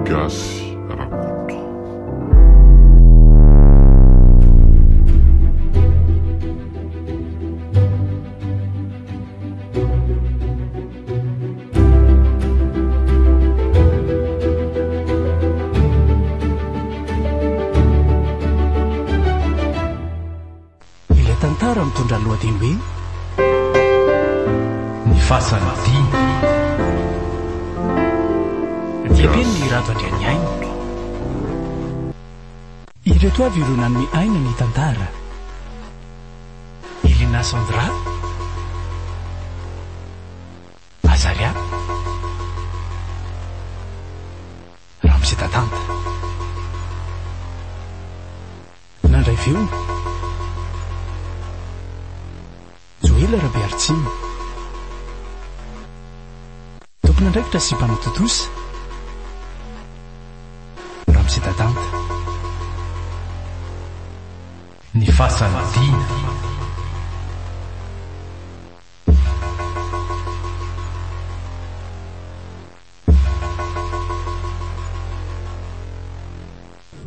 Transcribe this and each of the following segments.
Gasy Rakoto. Ilay tantara mitondra lohateny hoe. Ny fasan'ny dina. Diaben'ny Rado Andrianiaina. Ireto avy ireo nanome aina ny tantara. Elena Sandra. Azaria. Ramose Dadanta. Nandray feo, Joela Rabearitsimo. Tompon'andraikitra sy mpanatontosa, Ramose Dadanta. Ny fasan'ny dina.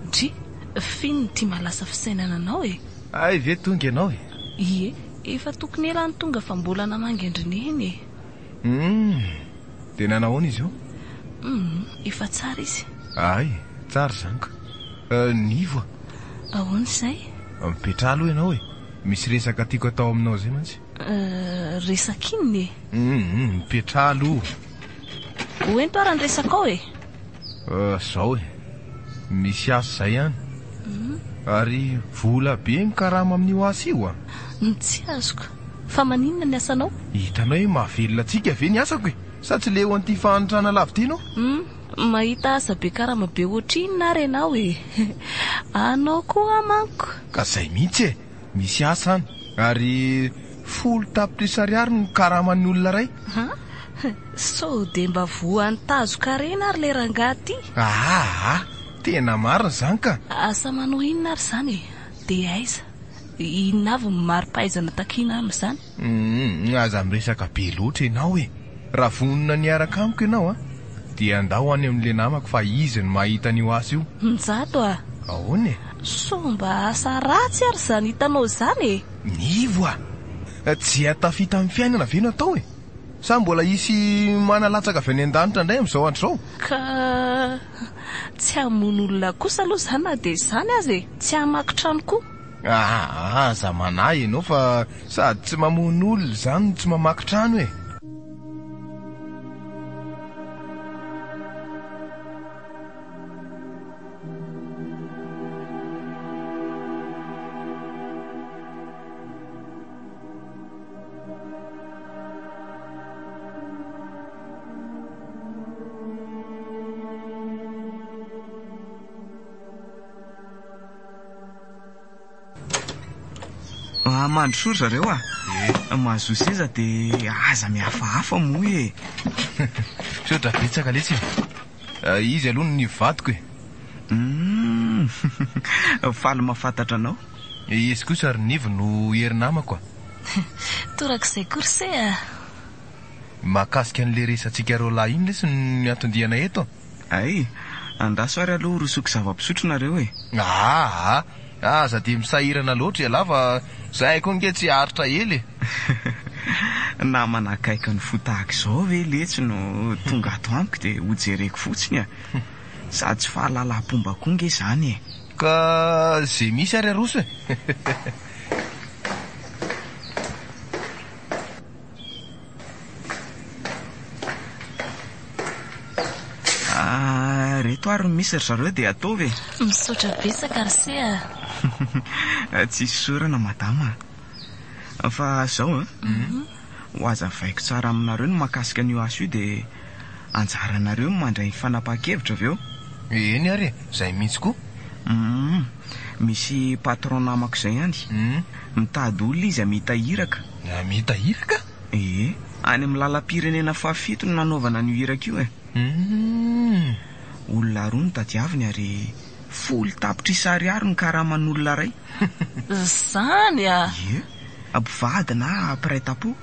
Dry, f'inona ity mahalasa fisainana anao e? Hay ve tonga ianao e? Ie, efa tokony ela no tonga fa mbola namangy an-dry Neny e. Humm, dia nanahoana izy io? Humm, efa tsara izy. Hay, tsara izany ka. Nivo a! Ahoana izay? Mipetraha aloha ianao e, misy resaka tiako atao aminao izay mantsy. Resaka inona e? Humm, mipetraha aloha. Ho ento ary ny resakao e! Zao e, misy asa izay any. Ary vola be ny karama amin'io asa io a! Tsy azoko. Fa maninona ny asanao? Hitanao hoe mahavelona antsika ve ny asako e? Sa tsy leo an'ity fahantrana lava ity ianao? Hum, mahita asa be karama be ohatrinona ary ianao e! Anao koa manko! Ka zay mihitsy e! Misy asa any, ary folo tapitrisa ariary no karaman'ny olona iray. Han? Sao dia mba voan'ny tazokarena ary ilay rangahy ity? Aa! Tena marina izany ka! Asa manao inona ary izany e? Dia aiza? Inona avy ny mari-pahaizana takiana amin'izany? Humm, aza miresaka be loatra ianao e! Raha vonona ny hiaraka amiko ianao an, dia andao any amin'ilay namako fa izy no mahita an'io asa io. Njato a! Ahoana e? Sao mba asa ratsy ary izany hitanao izany e? Nivo a! Tsy hahatafita amin'ny fiainana ve no atao e? Sa mbola hisy manalatsaka avy any an-danitra indray amin'izao andro izao? Ka tsy hamono olona kosa aloha izany na dia izany aza e! Tsy hamaky trano koa. Aa, aza manahy ianao fa sady tsy mamono olona izany no tsy mamaky trano e! Ah, mandrosoa ry zareo ah. Mahazoa seza dia aza mihafahafa moa e. Misaotra betsaka letsy e. Ah, izy aloha no nivadiko e. Humm, faly mahafantatra anao. Izy kosa ry Nivo no hery namako a. Torak'izay koa ry se a. Mahakasika an'ilay resatsika roalahy iny lesy ny anton-dianay eto a. Hay, andraso ary aloha rosoiko zava-pisotro nareo e! Aa! Aza dia misahirana loatra ialahy fa zahay koa ange tsy haharitra ela e! Namana akaiky ny fo tahaka izao ve letsy no tonga ato amiko dia hojereko fotsiny a! Sady tsy fahalalam-pomba koa nge izany e! Ka ze misy ary aroso e! Ah, reto ary ny misy ry zareo dia ataovy e. Misaotra betsaka ry se a. Tsisy isaorana madama a. Fa zao an, ho hazavaiko tsara aminareo ny mahakasika an'io asa io dia anjaranareo ny mandray ny fanapahan-kevitra avy eo. Eny ary e, zay mihitsy koa. Humm, misy patron namako izay any, mitady olona izy hamita iraka. Hamita iraka? Ee, any amin'ny lalam-pirenena fahafito no nanaovana an'io iraka io e. Humm. Olona roa no tadiaviny ary folo tapitrisa ariary no karaman'olona iray. Zany a! Ie, mpivady na mpiray tampo.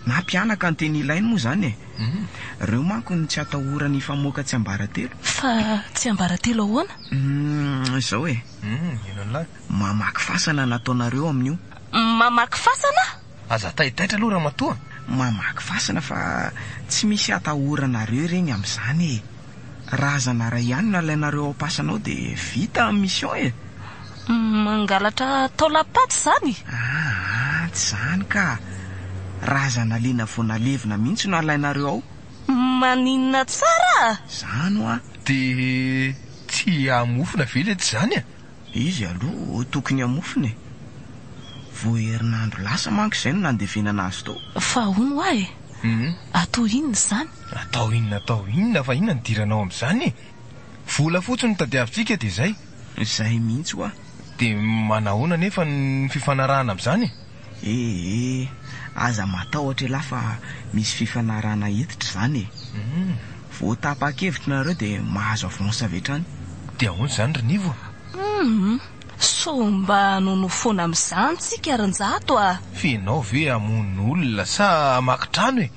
Na mpianaka no tena ilainy moa izany e. Ireo manko no tsy atahorany hifamoaka tsiambaratelo. Fa tsiambaratelo ahoana? Humm, izao e. Humm, inona lahy? Mamaky fasana no ataonareo amin'io. Mamaky fasana? Aza taitaitra aloha ramatoa. Mamaky fasana fa tsy misy atahoranareo ireny amin'izany e. Razana iray ihany no alainareo ao am-pasana ao dia vita ny mission e. Mangalatra taolam-paty izany? Aa, tsy izany ka. Razana liana vao nalevina mihitsy no alainareo ao. Maninona tsara? Izany hoa. Dia tsy hamofona ve letsy izany e? Izy aloha tokony hamofona e. Vao herinandro lasa manko izay no nandevenana azy tao. Fa hono hoa e? Atao inona izany? Atao inona atao inona fa inona no idiranao amin'izany e? Vola fotsiny no tadiavintsika dia izay. Izay mihitsy hoa. Dia manahoana anefa ny fifanarahana amin'izany e? Ee, aza matahotra elah fa misy fifanarahana hiditra izany e. Vao tapa-kevitra nareo dia mahazo avance avy hatrany. Dia ahoana izany ry Nivo a? Humm, sao mba nonofoana amin'izany tsika ry Njato a! F'ianao ve hamono olona sa hamaky trano e?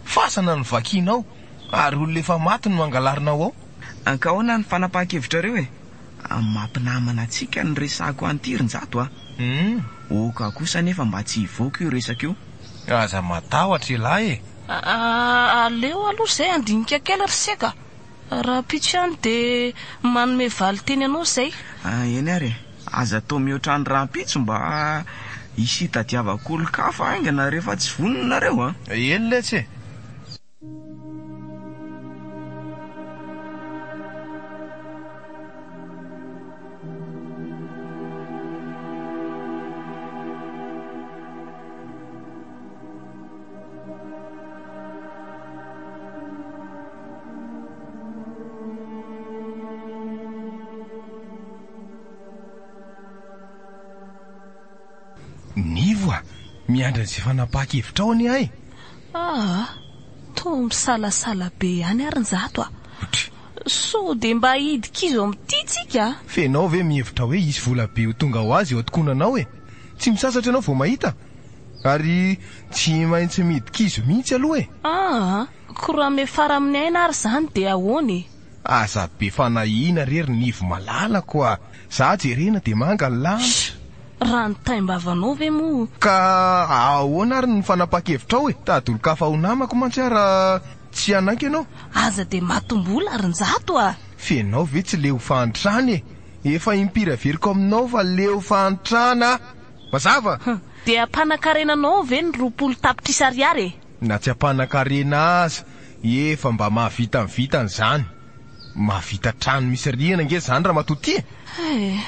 Fasana no vakianao ary olona efa maty no angalarinao ao. Ankahoana ny fanapahan-kevitrareo e? Mampinamana antsika ny resako an'ity ry Njato a! Humm. Oka kosa anefa mba tsy hivoaka io resaka io. Aza matahotra ialahy e! Aleo aloha izay handinika kely ry Seka. Rahampitso ihany dia manome valinteny anao izay. Eny ary e! Aza atao mihoatra ny rahampitso mba hisy hitadiavako olon-kafa haingana rehefa tsy vonona nareo a! Eny letsy e! Nivo a! Miandry an'izay fanapahan-kevitrao anie aho e! Aa! Toa misalasala be ihany ary Njato a! Sao dia mba hidi-kizo amin'ity tsika a! F'enao ve mihevitra hoe hisy vola be ho tonga ho azy eo an-tokonanao e? Tsy misasatra ianao vao mahita? Ary tsy maintsy midi-kizo mihitsy aloha e! Aa! Ko raha miafara amin'ny aina ary izany dia ahoana e? Aza be fanahiana re ry Nivo malalako a! Za jerena dia manga ny lanitra. Sh! Raha ny taim-bavanao ve moa. Ka ahoana ary ny fanapahan-kevitrao e? Tady olon-kafa ho namako mantsy aho raha tsy hanaiky ianao. Aza dia matim-bola ry Njato a! F'enao ve tsy leo fahantrana e? Efa impiry averiko aminao fa leo fahantrana aho! Mazava? Dia hampanakarena anao ve ny 20 tapitrisa ariary e? Na tsy hampanakarena aza, efa mba mahavita ny vitany izany. Mahavita trano misy rihana ange izany ramatoa ty e! Eh,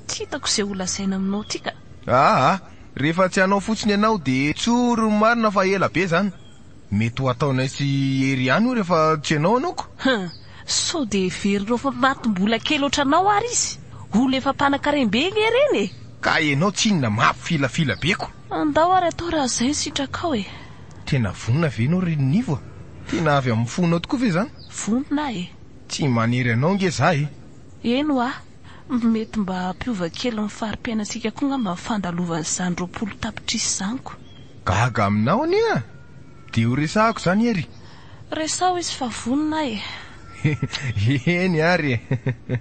tsy hitako izay ho lazaina aminao ty ka. Aa, rehefa tsy hanao fotsiny ianao dia tsory ny marina fa ela be izany. Mety ho ataonay sy Hery ihany io rehefa tsy ianao anaoko. Hum, sao dia heverinao fa matim-bola kely ohatranao ary izy? Olona efa mpanakarem-be ange ireny e! Ka ianao tsinona mampifilafila be ko! Andao ary atao raha izay ny sitrakao e! Tena vonona ve ianao ry Nivo a? Tena avy amin'ny fonao tokoa ve izany? Vonona aho e! Tsy manery anao ange za e! Eny hoa! Mety mba hampiova kely ny fari-piainantsika koa angamba ny fandalovan'izany 20 tapitrisa izany ko! Gaga aminao anie aho! Dia ho resahako izany Hery? Resaho izy fa vonona aho e! Eny ary e!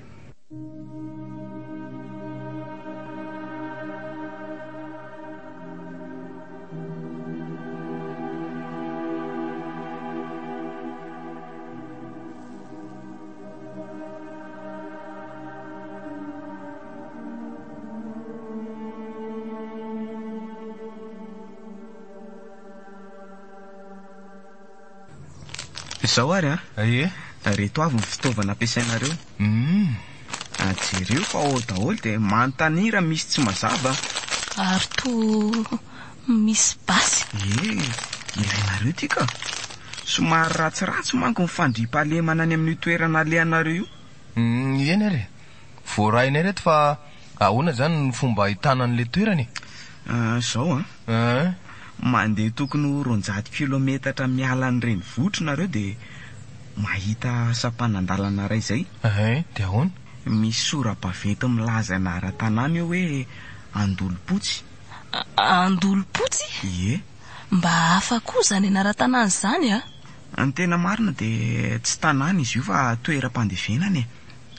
Izao ary an. Ie. Reto avy ny fitaovana ampiasainareo. Hum. Jereo fa ao daholo dia manontania raha misy tsy mazava. Ary toa misy basy. Ie, ilainareo ity ka. Somary ratsiratsy manko ny fandriampahalemana any amin'io toerana alehanareo io. Hum, eny ary e. Voarainay ireto fa ahoana izany ny fomba ahitana an'ilay toerana e? Izao an. Hein? Mandeha tokony ho 200 kilometatra miala ny renivohitra nareo dia mahita sampanan-dalana iray izay. Hein, dia ahoana? Misy sora-baventy milaza anaran-tanàna eo hoe Andolompotsy. Andolompotsy? Ie. Mba hafa koa izany anaran-tanàna izany a! Ny tena marina dia tsy tanàna izy io fa toeram-pandevenana e!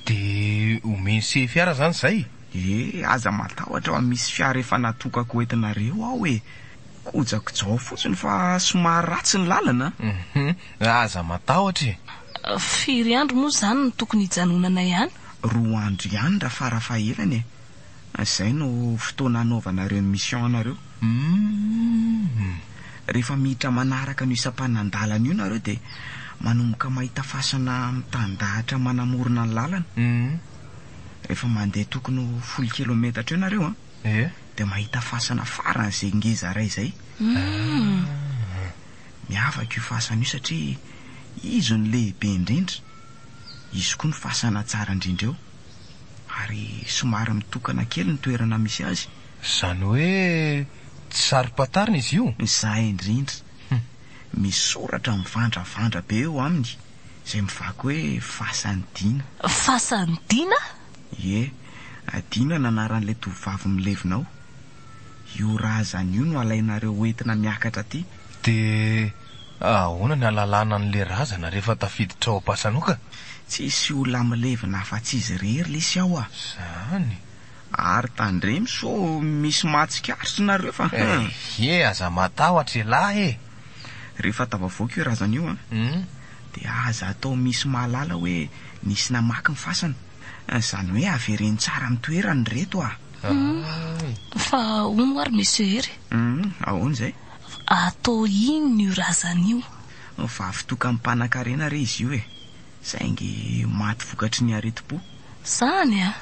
Dia omeny se fiara izany izay? E, aza matahotra fa misy fiara efa natokako hoentinareo ao e! Kojakojao fotsiny fa somary ratsy ny lalana a! Hum, aza matahotra e! Firy andro moa izany no tokony hijanonanay any? Roa andro ihany raha farafahelany e! Izay no fotoana hanaovanareo ny mission anareo. Humm. Rehefa miditra manaraka an'io sampanan-dalana io nareo dia manomboka mahita fasana mitandahatra manamorona ny lalana. Humm. Rehefa mandeha tokony ho folo kilometatra eo nareo an, Ie. dia mahita fasana faran'izay ngeza iray izay. Humm. Miavaka io fasana io satria izy no lehibe indrindra. Izy koa no fasana tsara indrindra eo. Ary somary mitokana kely ny toerana misy azy. Izany hoe tsy saro-pantarina izy io? Izay indrindra. Misy soratra mivandravandra be eo aminy izay mivaky hoe Fasan'i Dina. Fasan'i Dina? Ie, Dina no anaran'ilay tovovavy milevina ao. Io razana io no alainareo hoentina miakatra aty. Dia ahoana ny hahalalana an'ilay razana rehefa tafiditra ao am-pasanoka? Tsisy olona milevina afa-tsy izy irery lesy ao a! Zany. Ary tandremo sao misy mahatsikaritra nareo fa hum. Ie, aza matahotra elah e! Rehefa tafavoaka io razana io an, dia aza atao misy mahalala hoe nisy namaky ny fasana. Izany hoe avereno tsara amin'ny toerany ireto a! Hum, fa hono ary Monsieur Hery? Hum, ahoana izay? Atao inona io razana io? Vavy tokan'ny mpanankarena re izy io e! Saingy maty vokatry ny aretim-po. Zany a!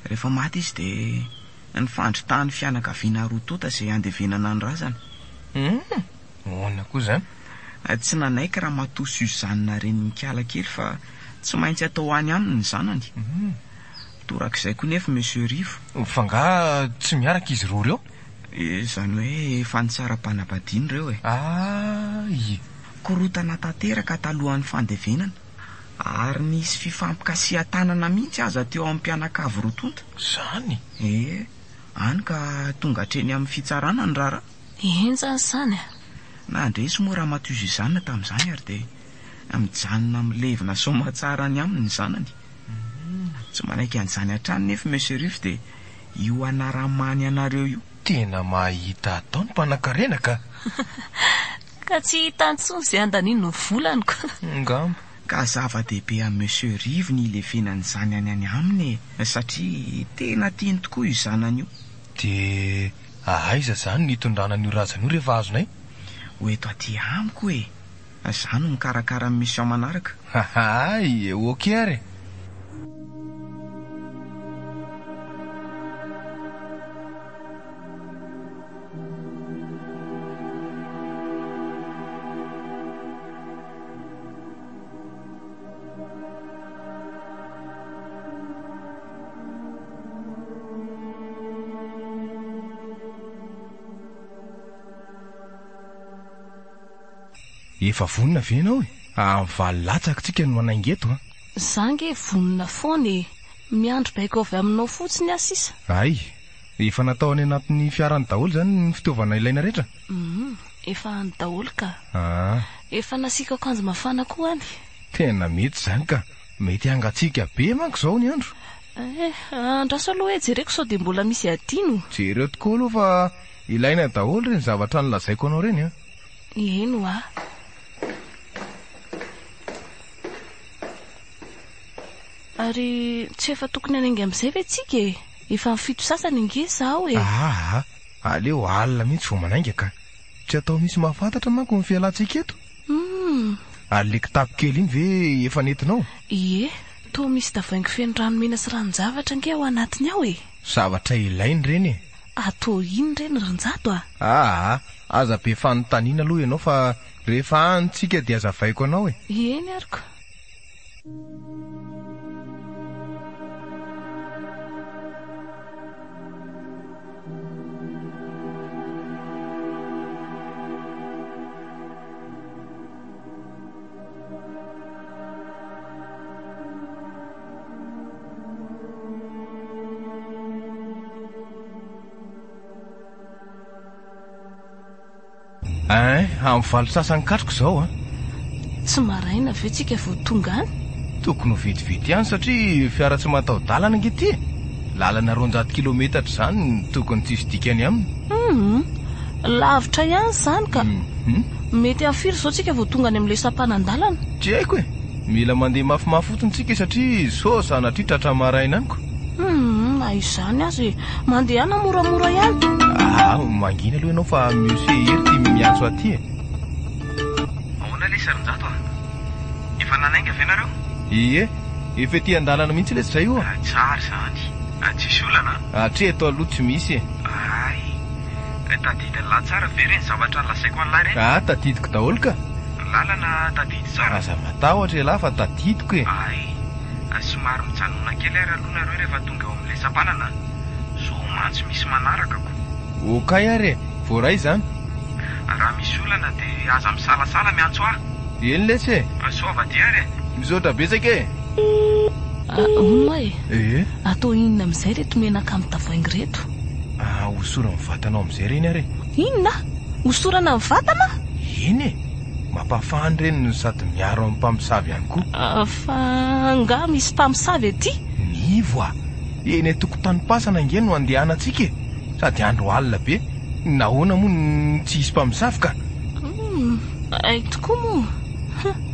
Rehefa maty izy dia nifandry tany fianakaviana roa tonta izay handevenana ny razana. Hum! Ahoana koa izany? Tsy nanaiky ramatoa Suzanne renin'i Kala kely fa tsy maintsy atao any aminy ny zanany. Torak'izay koa nefa Monsieur Rivo. F'angaha tsy miaraka izy roa ireo? Izany hoe efa nitsara-panambadiana ireo e. Ay! Korontana tanteraka talohan'ny fandevenana, ary nisy fifampikasihan-tanana mihitsy aza teo amin'ny mpianakavy roa tonta. Izany? Ee, hany ka tonga hatreny amin'ny fitsarana ny raharaha. Henjana izany a! Nandresy moa Ramatoa Suzanne tamin'izany ary dia mijanona milevina soamatsara any aminy ny zanany. Tsy manaiky an'izany hatrany nefa Monsieur Ruff dia io anaramany anareo io. Tena mahita atao ny mpanakarena ka! Ka tsy hita intsony izay handaniany ny volany ko! Angamba. Ka zava-dehibe amin'i Monsieur Rivo ny hilevenan'izany any any aminy e! Satria tena tiany tokoa io zanany io. Dia aiza izany no hitondrana an'io razana io rehefa azonay? Ho eto aty amiko e! Za no mikarakara ny mission manaraka. Hay, ok ary e! Efa vonona ve ianao e? Amin'ny valo latsaka tsika no manainga eto an! Za nge vonona foana e! Miandry baiko avy aminao fotsiny aho sisa. Hay! Efa natao any anatin'ny fiara any daholo izany ny fitaovana ilaina rehetra? Humm, efa any daholo ka. Ah. Efa nasiako akanjo mafana koa any. Tena mety izany ka. Mety hangatsiaka be manko izao ny andro. Eh, andraso aloha hoe jereko sao dia mbola misy adino. Jereo tokoa aloha fa ilaina daholo ireny zavatra nolazaiko anao ireny an. Eny hoa. Ary tsy efa tokony hanainga amin'izay ve tsika e? Efa amin'ny fito sasany ange izaho e! Aa! Aleo alina mihitsy vao manainga ka! Tsy atao misy mahafantatra manko ny fialantsika eto. Humm! Ary le kitapo kely iny ve efa nentinao? Ie, toa misy tavoahangy feno rano mena sy ranon-javatra ange ao anatiny ao e! Zavatra ilaina ireny e! Atao inona ireny ry Njato a? Aa! Aza be fanontaniana aloha ianao fa rehefa any tsika dia azavaiko anao e! Eny ary ko! Ein, amin'ny valo sasany katroka izao an. Tsy maraina ve tsika vao tonga any? Tokony ho vetivety ihany satria fiara tsy mataho-dalana ange ity e! Lalana 200 kilometatra izany no tokony tsisy dikany aminy. Hum, lavitra ihany izany ka. Mety amin'ny firy izao tsika vao tonga any amin'ilay sampanan-dalana? Tsy haiko e! Mila mandeha mafimafy fotsiny tsika satria sao sanatria tratra maraina any ko. Hum, na izany aza e! Mandehana moramora ihany. Ah, mangina aloha ianao fa Monsieur Hery ity miantso aty e. Ahoana lesy ry Njato a? Efa nanainga ve nareo? Ie, efa ety an-dalana mihitsy lesy izay oa. Tsara izany. Tsisy olana an? Hatreto aloha tsy misy e. Hay. Tadidin'lah tsara ve ireny zavatra nolazaiko an'lah ireny? Ah, tadidiko daholo ka. Ny lalana tadidy tsara? Aza matahotra ialahy fa tadidiko e. Hay. Somary mijanona kely ary aloha nareo rehefa tonga eo amin'ilay sampanana an. Sao mantsy misy manaraka ko. Okay ary e, voaray izany. Raha misy olana dia aza misalasala miantso ahy. Eny lesy e. Soava aty ary e. Misaotra betsaka e. Hono hoa e. Ee. Atao inona amin'izay ireto menaka amin'ny tavoahangy ireto? Ah, hosorana amin'ny vatanao amin'izay ireny ary e. Inona? Hosorana amin'ny vatana? Eny e. Mampafana ireny no sady miaro amin'ny mpamosavy ihany koa. Fa angaha misy mpamosavy aty? Nivo a! Eny an-tokotanim-pasana ange no andehanantsika e! Sady andro alina be, nahoana moa no tsy hisy mpamosavy ka? Humm, hay tokoa moa!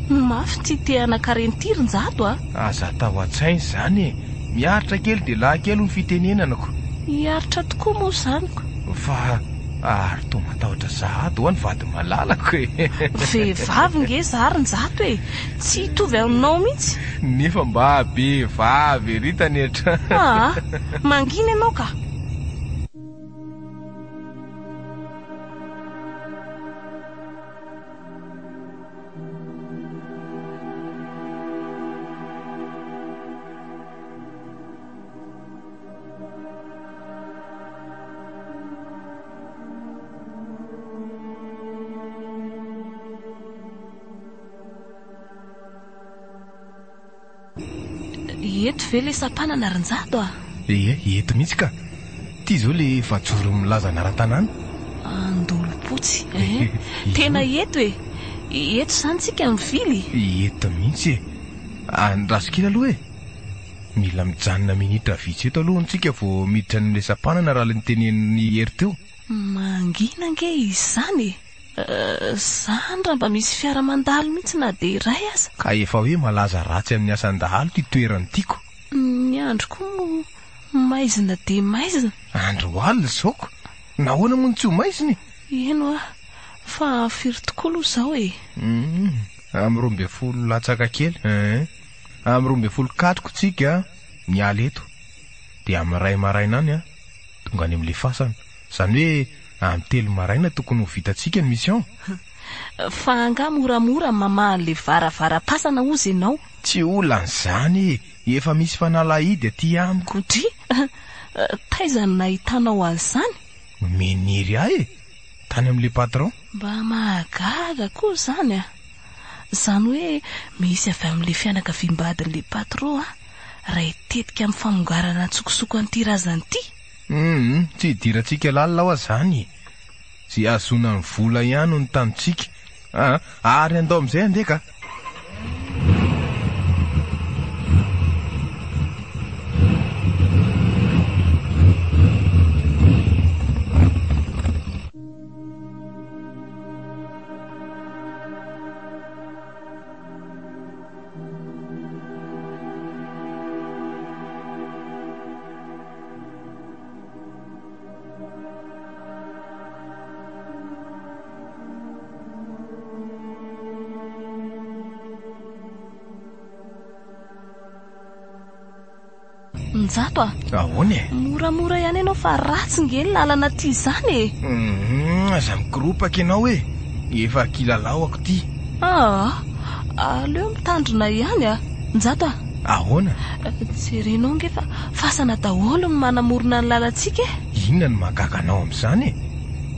Hum, mafy ity te hanan-karena ity ry Njato a! Aza atao an-tsaina izany e! Miaritra kely dia lahy kely hoy ny fitenenana ko! Hiaritra tokoa moa izany ko! Fa ary toa matahotra sahady hoa ny vady malalako e! Vehivavy nge za ry Njato e! Tsy hitovy aminao mihitsy! Nefa mba be vavy ery tany an-trano! Aa! Mangina ianao ka! Eto ve le sampanana ry Njato a? Ie, eto mihitsy ka. Ity izao le efajoro milaza anaran-tanàna. Andolompotsy eh. Tena eto e. Eto izany tsika mivily? Eto mihitsy e. Andraso kely aloha e. Mila mijanona minitra vitsy eto aloha hono tsika vao miditra any amin'ilay sampanana raha ilay notenenin'i Hery teo. Mangina ange izy izany e. Zany raha mba misy fiara mandalo mihitsy na dia iray aza. Ka efa hoe malaza ratsy amin'ny asan-dahalo ity toerana ity ko. Ny andro koa moa maizina dia maizina. Andro alina izao ko. Nahoana moa no tsy ho maizina e? Eny hoa, fa firy tokoa aloha izao e? Hum, amin'ny 12 latsaka kely eh. Amin'ny 12 katroka tsika miala eto. Dia amin'ny iray maraina any an, tonga any amin'ilay fasana. Izany hoe amin'ny telo maraina tokony ho vitantsika ny mission. Fa angaha moramora ny mamaha an'ilay varavaram-pasana hozy ianao? Tsy olana izany e! Efa misy fanalahidy aty amiko. Dry! Taiza no nahitanao an'izany? Nomen'i Hery ahy e! Tany amin'ilay patron. Mba mahagaga koa izany a! Izany hoe misy avy amin'ilay fianakaviam-badin'ilay patron raha hitetika amin'ny famongarana an-tsokosoko an'ity razana ity? Humm, tsy hidirantsika lalina hoa zany e! Ze ahazoana ny vola ihany no tanjontsika a! Ary andao amizay andeha ka! Njato a! Ahoana e? Moramora ihany ianao fa ratsy nge ny lalana aty izany e! Hum, aza mikoropaka ianao e! Efa kilalaoako ity. Aa, aleo mitandrina ihany a! Njato a! Ahoana? Jerenao nge fa fasana daholo ny manamorona ny lalantsika e! Inona no mahagaga anao amin'izany e?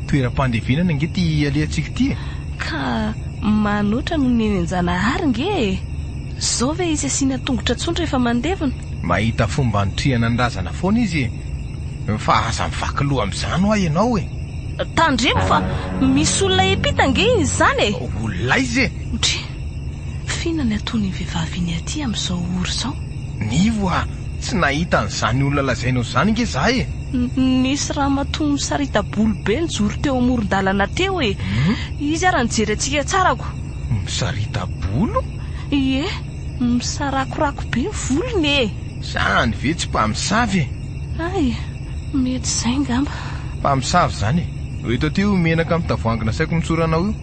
Toeram-pandevenana ange ity alehantsika ity e! Ka manoatra noho ny eny Anjanahary nge e! Zao ve izy asiana tongotra tsony rehefa mandevina? Mahita fomba hanitrihana ny razana foana izy e! Fa aza mivaky loha amin'izany hoa ianao e! Tandremo fa misy olona hiampita ange iny izany e! Olona aiza e? Ndry! F'inona ny ataon'iny vehivavy iny aty amin'izao ora izao? Nivo a! Tsy nahita an'izany olona lazainao izany ange za e! Nisy ramatoa misarita-bolo be nijoro teo amoron-dalana teo e! Izy ara nijery antsika tsara ko! Misarita-bolo? Ie, misarakorako be ny volony e! Zany ve tsy mpamosavy e? Hay, mety izay ngamba. Mpamosavy izany e! Eto aty io menaka amin'ny tavoahangy nasaiko notsoranao io.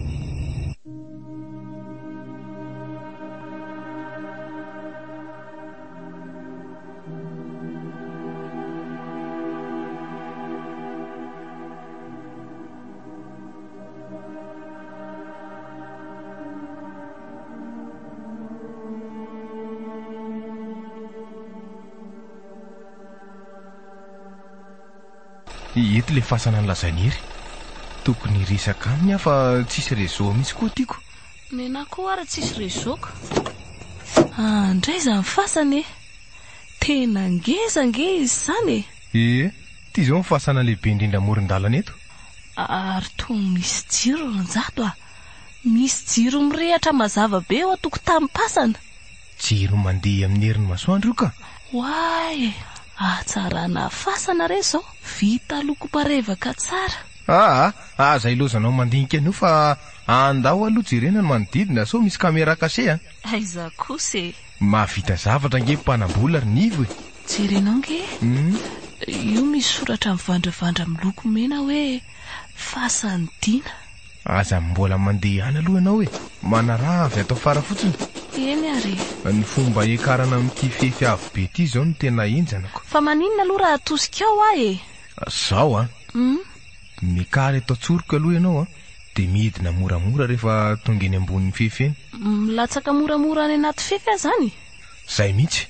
Eto ilay fasana nolazain'i Hery. Tokony hiresaka aminy aho fa tsisy réseau mihitsy koa tiako. Nenà koa ary tsisy réseau ka. Andray izany fasana e! Tena ngeza ange izy izany e! Ee, ity izao ny fasana lehibe indrindra amoron-dalana eto. Ary toa misy jiro ry Njato a! Misy jiro mirehatra mazava be eo an-tokotanim-pasana. Jiro mandeha amin'ny herin'ny masoandro io ka! Oay e! Hatsarana fasana re izao! Vita lokom-parevaka tsara. Aa! Aza ilaozanao mandinika an'io fa andao aloha jerena ny manodidina sao misy caméra cachée a! Aiza kosa e! Mahavita zavatra ange mpanam-bola ry Nivo e! Jerenao ange e! Io misy soratra mivandravandra miloko mena hoe Fasan'i Dina. Aza mbola mandeha any aloha ianao e! Manaraha avy ato afara fotsiny. Eny ary e! Ny fomba hiakarana amin'ity fefy avo be ity izao no tena henjanako. Fa maninona aloha raha atosikao aho e? Zao an! Miakara eto an-tsoroko aloha ianao an, dia midina moramora rehefa tonga eny ambonin'ny fefy eny. Milatsaka moramora any anaty fefy aho izany? Izay mihitsy.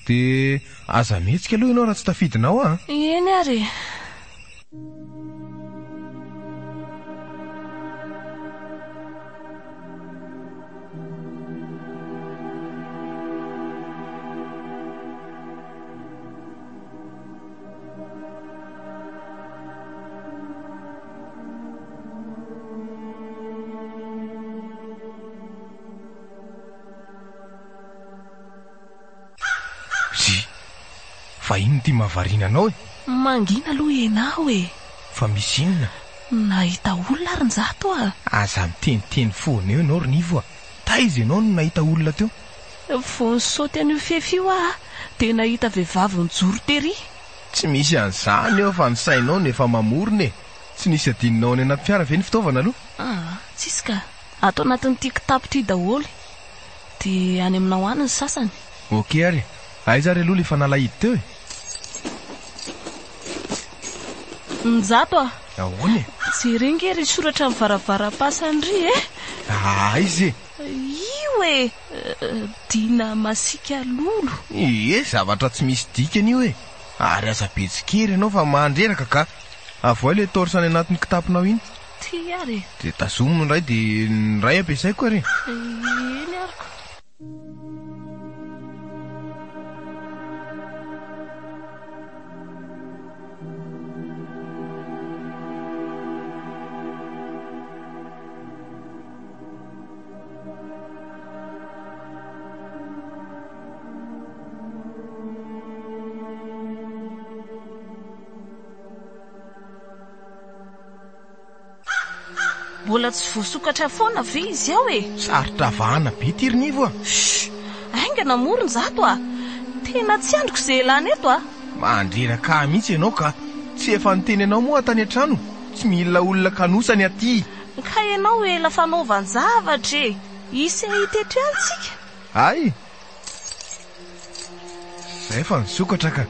Dia aza mihetsika aloha ianao raha tsy tafidina ao an! Eny ary e! Zy! Fa inona ity mahavariana anao e? Mangina aloha ianao e! Fa misy inona? Nahita olona ary Njato a! Aza miteniteny foana eo ianao ry Nivo a! Taiza ianao no nahita olona teo? Vao nisaoty an'io fefy io aho dia nahita vehivavy nijoro tery. Tsy misy an'izany eo fa ny sainao no efa mamorona e! Tsy nisy adinonao any anaty fiara ve ny fitaovana aloha? Aa, tsisy ka! Ato anatin'ity kitapo ity daholo. Dia any aminao any ny sasany. Ok ary e! Aiza ary aloha ilay fanalahidy teo e? Njato a! Ahoana e? Jereo nge ry soratra amin'ny varavaram-pasana ry e! Aiza e? Io e! Dina masiaka lolo. Ie, zavatra tsy misy dikany io e! Ary aza be tsikery ianao fa mandreraka ka! Avoahy ilay torche any anatin'ny kitaponao iny. Ty ary e! Dia tazomy ny iray dia ny iray ampiasaiko ary e! Eny ary ko! Mbola tsy voasokatra foana ve izy ao e? Sarotra vahana be ity ry Nivo a! Shh! Haingana moa ry Njato a! Tena tsy andriko izay elana eto a! Mandreraka ahy mihitsy ianao ka! Tsy efa niteny anao moa aho tany an-trano? Tsy mila olona kanosa ny aty! Ka ianao ela fanaovan-javatra e! Hisy hahita eto ihany tsika. Hay! Zay fa nisokatra ka!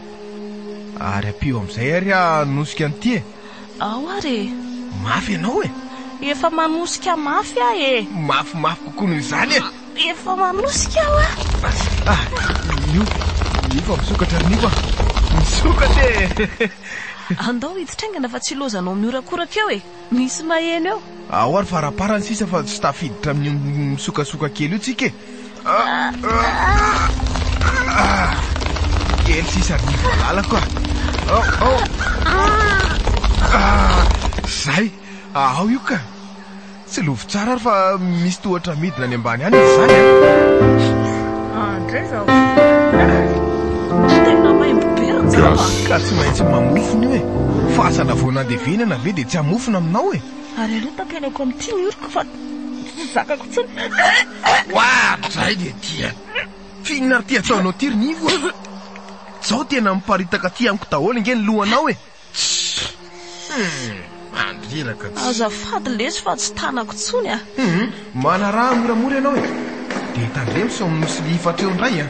Ary ampio amin'izay ary aho hanosika an'ity e! Ao ary e! Mafy ianao e! Efa manosika mafy aho e! Mafimafy kokoa noho izany e! Efa manosika aho a! Ah! Io, io fa misokatra ry Nivo a! Misokatra e! Andao hiditra haingana fa tsy ilaozanao mihorakoraka eo e! Misy maheno eo. Ao ary faraparany sisa fa tsy tafiditra amin'io misokasoka kely io tsika e. Kely sisa ry Nivo malalako a. Ao, ao. Zay! Ao io ka! Tsilovy tsara ary fa misy tohatra midina any ambany any izy izany a! Andray zao Tena maimbo be ry Njama a! Ka tsy maintsy mamofona io e! Fasana vao nandevenana ve dia tsy hamofona aminao e! Ary aleo tapenako amin'ity ny oroko fa tsy zakako intsony. Oadray le ty a! F'inona ary ty ataonao ty ry Nivo a! Zao tena miparitaka aty amiko daholo ange ny lohanao e! Tssss! Mandreraka tsy. Azafady lesy fa tsy tanako intsony a! Hum! Manaraha moramora ianao e! Dia tandremo sao misilifatra eo indray a!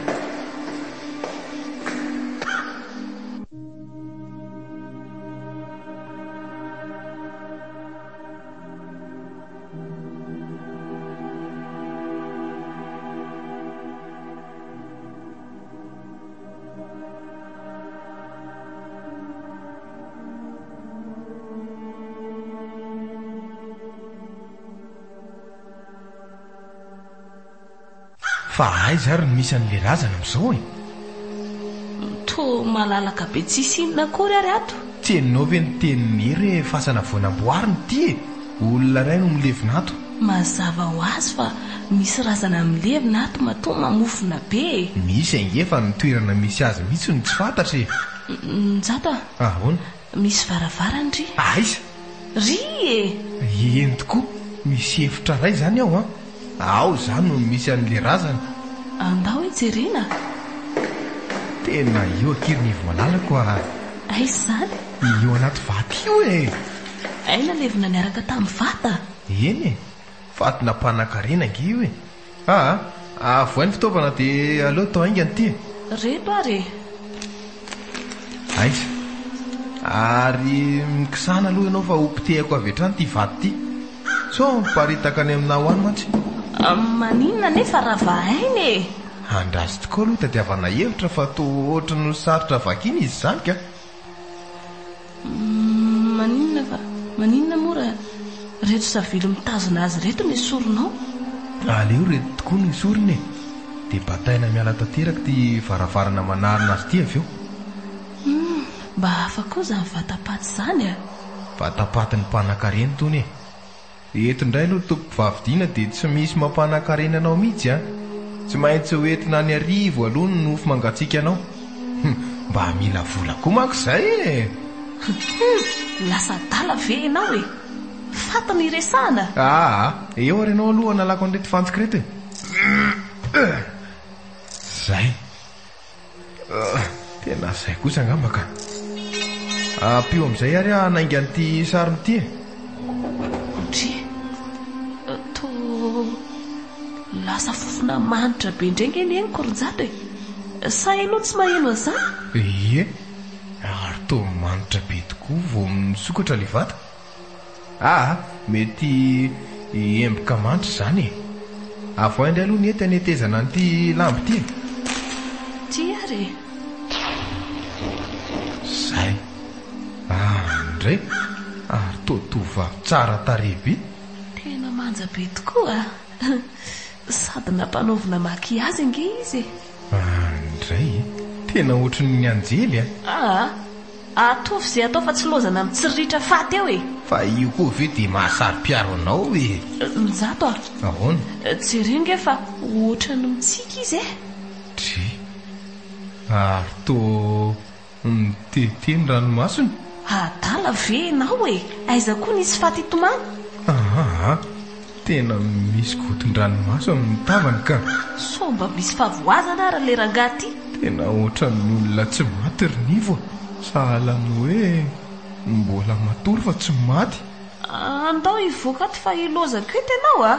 Fa aiza ary no misy an'ilay razana amin'izao e? Toa malalaka be tsisy inona akory ary ato. Tsy henonao ve ny tenin'i Hery hoe fasana vao namboarina ity e? Olona iray no milevina ato. Mazava ho azy fa misy razana milevina ato matoa mamofona be e! Misy ange fa ny toerana misy azy mihitsy no tsy fantatra e! Njato a! Ahoana? Misy varavarana ry. Aiza? Ry e! Eny tokoa, misy efitra iray izany ao an! Ao izany no misy an'ilay razana. Andao hijerena. Tena io akia ry Nivo malalako a! Aiza izany? Io anaty vato io e! Hay nalevina niaraka tamin'ny vata? Eny e! Fatina mpanankarena ange io e! Aa! Avohay ny fitaovana dia aleo atao haingana ity e! Reto ary e! Aiza? Ary mikisana aloha ianao fa hopotehako avy hatrany ity vato ity. Sao miparitaka any aminao any mantsy. Maninona anefa raha vahaina e! Andraso tokoa aloha hitadiavana hevitra fa toa ohatry ny sarotra vakiana izy izany ka! Maninona fa maninona moa raha reto savily mitazona azy ireto no esorinao? Aleo ireto tokoa no esorina e! Dia bataina miala tanteraka ity varavarana manarona azy ity avy eo. Humm, mba hafa koa izany vatapaty izany a! Vatapatin'ny mpanankarena itony e! Eto indray aloha tompoko vavy Dina dia tsy misy mampanan-karena anao mihitsy an! Tsy maintsy ho entina any Iarivo aloha ny nofo mangatsiaka anao. Hum, mba mila vola koa manko izay e! Hum, lasa adala ve ianao e? Faty no iresahana? Aa, eo ary ianao aloha hanalako an'ireto fantsika ireto e! Zay. Tena zay kosa angamba ka. Ampio amin'izay ary aho hanainga an'ity sarony ity e. Ndry, toa lasa fofona manitra be indray ange ny henoko ry Njato e. Sa ianao tsy maheno an'izany? Ie, ary toa manitra be tokoa vao misokatra ilay vata. Aa, mety emboka mantra izany e! Avoahy indray aloha ny hety hanetezana an'ity lamba ity e! Ty ary e! Zay! Andray! Ary toa tovovavy tsara tarehy be! Tena manja be tokoa a! Sady nampanaovina maquillage ange izy e! Andray! Tena ohatry ny anjely a! Aa! Ataovy izay atao fa tsy lozana mitsiriritra faty eo e! Fa io koa ve dia mahasaro-piaro anao e? Njato a! Ahoana? Jereo nge fa ohatran'ny mitsiky izy e! Dry. Ary toa mitete ny ranomasony? Adala ve ianao e! Aiza koa nisy faty hitomany? Aa! Tena misy gotin-dranomaso amin'ny tavany ka! Sao mba misy fahavoazana ary ilay rangahy ity? Tena ohatran'ny olona tsy maty ry Nivo a! Sahala amin'ny hoe mbola matory fa tsy maty. Andao hivoaka ato fa hilozako eto ianao a!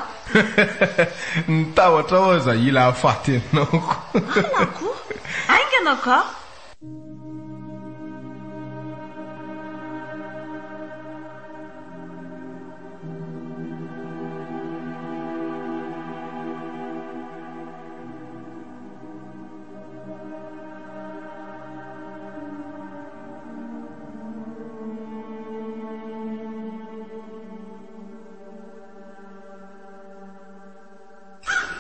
Ny tahotra ao aza hila hahafaty anao ko! Halako! Haingana ka!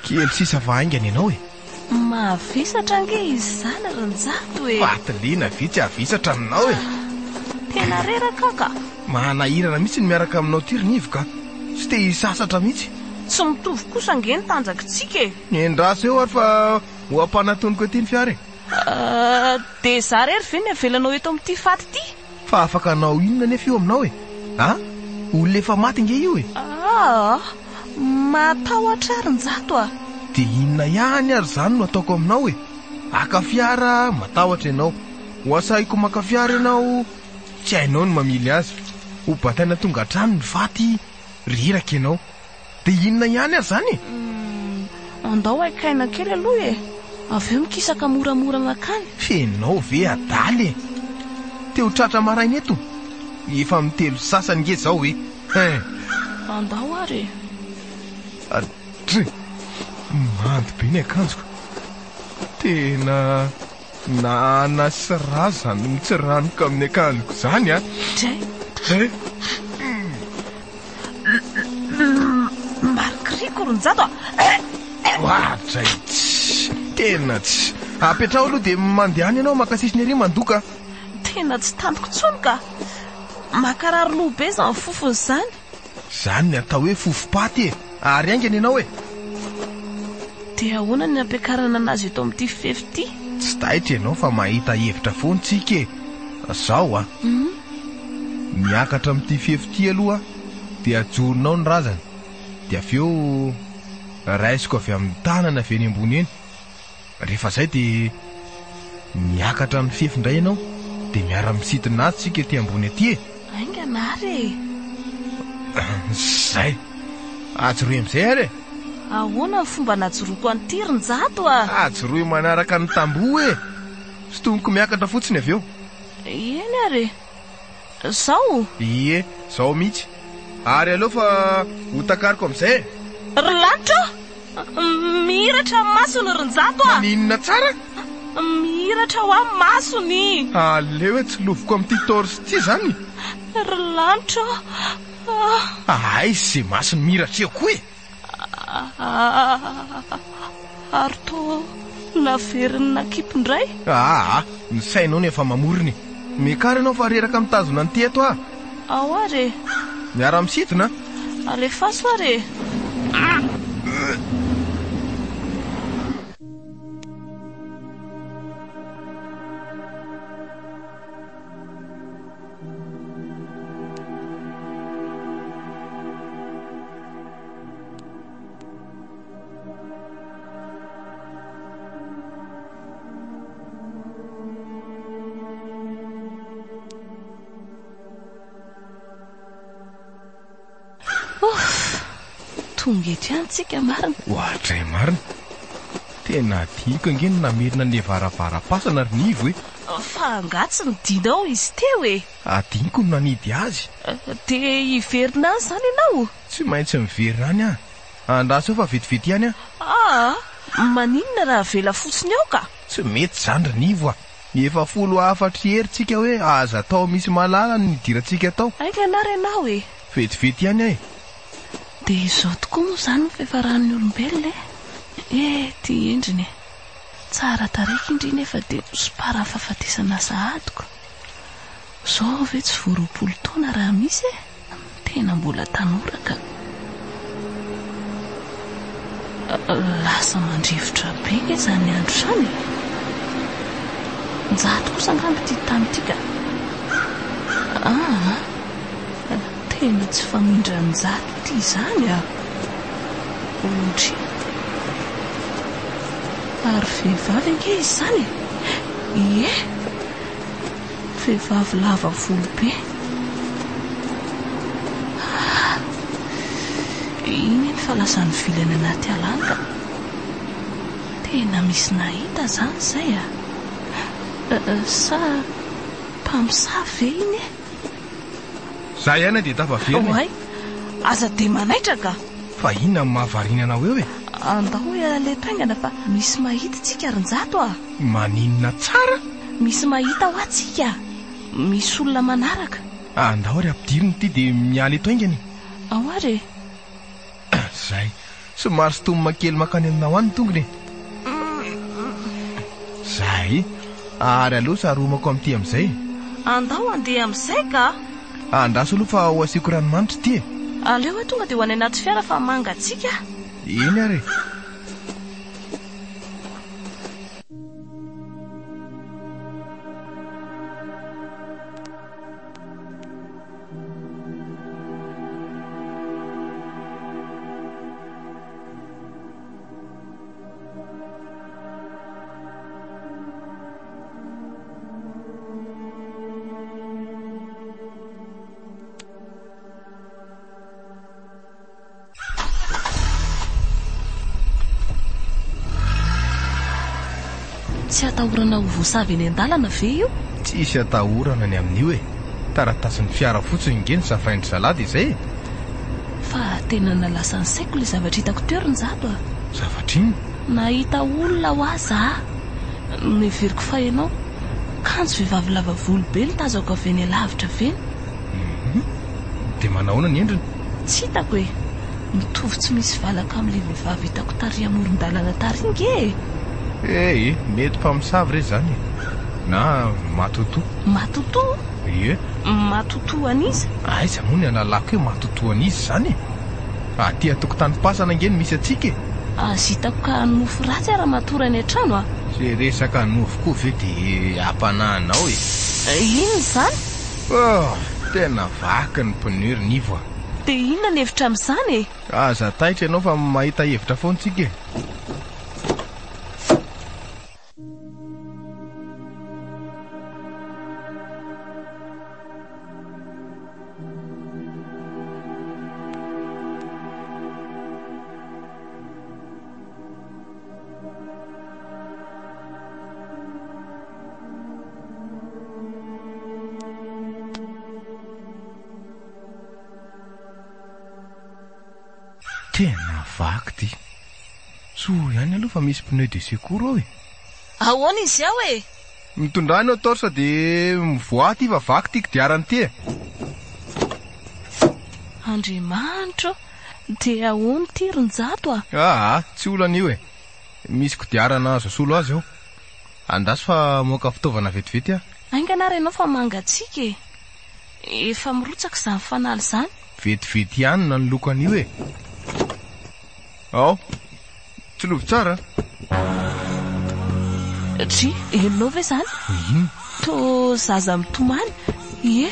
Kely sisa fa haingana ianao e! Mavesatra ange izany ry Njato e! Faty lena ve tsy havesatra aminao e! Tena reraka aho ka! Manahirana mihitsy ny miaraka aminao ity ry Nivo ka. Tsy te hisasatra mihitsy. Tsy mitovy kosa ange ny tanjakitsika e. Endraso eo ary fa ho ampanatoniko ety ny fiara e. Dia za irery ve ny avelanao eto amin'ity faty ity? Fa afaka hanao inona anefa io aminao e? A? Olona efa maty ange io e! Aa! Matahotra aho ry Njato a! Dia inona ihany ary izany no ataoko aminao e? Haka fiara, matahotra ianao. Ho asahiko maka fiara ianao, tsy hainao ny mamily azy. Ho bataina tonga hatrany ny faty, reraka ianao. Dia inona ihany ary izany e? Humm, andao haikaina kely aloha e! Avy eo mikisaka moramora mankany. F'enao ve adala e? Te ho tratra maraina eto? Efa amin'ny telo sy sasany nge izao e! Hein! Andao ary e! Dry! Mando be ny akanjoko. Tena nana sy razana mitsiranoka amin'ny akanjoko izany an! Dray! Dray! Marikoriko ry Njato a! Oadray! Tsy! Tena tsy! Apetraho aloha dia mandehana ianao maka sisiny ery mandoka a! Tena tsy tantiko intsony ka! Mankarary loha be izany fofona izany. Izany ny atao hoe fofom-paty e! Ary haingana ianao e! Dia ahoana ny hampiakarana anazy eto amin'ity fefy ity? Tsy taitra ianao fa mahita hevitra foana tsika e! Zao a! Miakatra amin'ity fefy ity aloha dia ajoronao ny razana dia avy eo raisiko avy amin'ny tanana avy eny ambony eny. Rehefa izay dia miakatra amin'ny fefy indray ianao dia miara-misintona azy tsika ety ambony ety e! Haingana ary e! Izay! Ajoroy amin'izay ary e! Ahoana ny fomba najoroako an'ity ry Njato a? Ajoroy manaraka ny tamboho e! Sintomiko miakatra fotsiny avy eo. Eny ary e! Zao? Ie, zao mihitsy. Ary aleo fa ho takariko amin'izay e! Ry lanitra ô! Mihiratra ny masony ry Njato a! Maninona tsara? Mihiratra hoa ny masony! Aleo e tsiloviko amin'ity torche ity izany! Ry lanitra ô! Aiza izay masony mihiratra eo koa e! Ary toa naveriny nakipy indray? Aa! Ny sainao no efa mamorona e! Miakara ianao fa reraka mitazona an'ity eto aho! Ao ary e! Miara-misidina a! Alefaso ary e! Ouf! Tonga eto ihany tsika marina. Oadray marina. Tena adinoko ange ny namerina an'ilay varavaram-pasana ry Nivo e. Fa angaha tsy nidinao izy teo e? Adinoko ny nanidy azy. Dia hiverina any izany ianao? Tsy maintsy miverina any aho. Andraso eo fa vetivety ihany aho. Aa! Maninona raha avela fotsiny ao ka? Tsy mety izany ry Nivo a! Efa folo hafatry hery tsika hoe aza atao misy mahalala ny nidirantsika tao. Haingana ary ianao e! Vetivety ihany aho e! Dia izao tokoa moa izany ny fiafaran'ny olombelona e! Eh, ity endriny e! Tsara tarehy indry nefa dia nosomparan'ny fahafatesana sahady ko! Izao ve tsy vao 20 taona raha misy e! Tena mbola tanora ka! Lasa mandrivotra be nge izany andro izany e! Njato kosa angamba ity tany ity ka! Aa! Tena tsy famindran-jato ity izany a! Ondry! Ary vehivavy ange izy izany e! Ie! Vehivavy lava volo be. Ah! Iny eny fa lasa nivily any anaty ala any ka. Tena misy nahita izany izay a! Sa mpamosavy ve iny e? Za ihany dia tafaverina e! Oay! Aza dia manaitra ka! Fa inona no mahavariana anao eo e? Andao hiala eto haingana fa misy mahita tsika ry Njato a! Maninona tsara? Misy mahita hoa tsika! Misy olona manaraka. Andao ary ampidirina ity dia miala eto haingana e! Ao ary e! Zay. Somary sintomina kely mankany aminao any ny tongony e! Zay. Ary aleo saromako amin'ity amin'izay e! Andao handeha amin'izay ka! Andraso aloha fa ho asiako ranomanitra ity e. Aleo aho tonga dia ho any anaty fiara fa mangatsiaka. Eny ary e. Tsy atahorana ho voasavy eny an-dalana ve io? Tsisy atahorana ny amin'io e! Taratasin'ny fiara fotsiny nge no savain-dry zalahy dia izay e! Fa tena nahalasa ny saiko ilay zavatra hitako teo ry Njato a! Zavatra inona? Nahita olona hoa za! Noheveriko fa ianao. Kanjo vehivavy lava volo be no tazako avy eny alavitra avy eny. Hum! Dia manahoana ny endriny? Tsy hitako e! Mitovy tsy misy valaka amin'ilay vehivavy hitako tary amoron-dalana tary nge e! Eh! Mety mpamosavy re izany e! Na matotoa. Matotoa? Ie. Matotoa an'iza? Aiza moa ny ahalalako hoe matotoa an'iza izany e? Aty an-tokotanim-pasana ange no misy antsika e! Aza hitako ka nofy ratsy aho raha matory any an-trano a! Ze resaka nofy koa ve dia ampanahinao e? Inona izany? Oh! Tena vaky ny pneu ry Nivo a! Dia inona ny hevitra amin'izany e? Aza taitra ianao fa mahita hevitra foana tsika e! Tena vaky ty. Soa ihany aloha fa misy pneu de secours ao e. Ahoana izy ao e? Mitondrà ny torche dia mivoaha aty fa vaky ty kodiarana ity e. Andriamanitra ô! Dia ahoana ity ry Njato a? Aa, tsy olana io e. Misy kodiarana azo asolo azy ao. Andraso fa hamoaka fitaovana vetivety aho. Haingana ary ianao fa mangatsiaka e. Efa mirotsaka izany fanala izany. Vetivety ihany no nanoloko an'io e. Ao. Tsilovy tsara a. Dry, henonao ve izany? Inona? Toa zaza mitomany. Ie,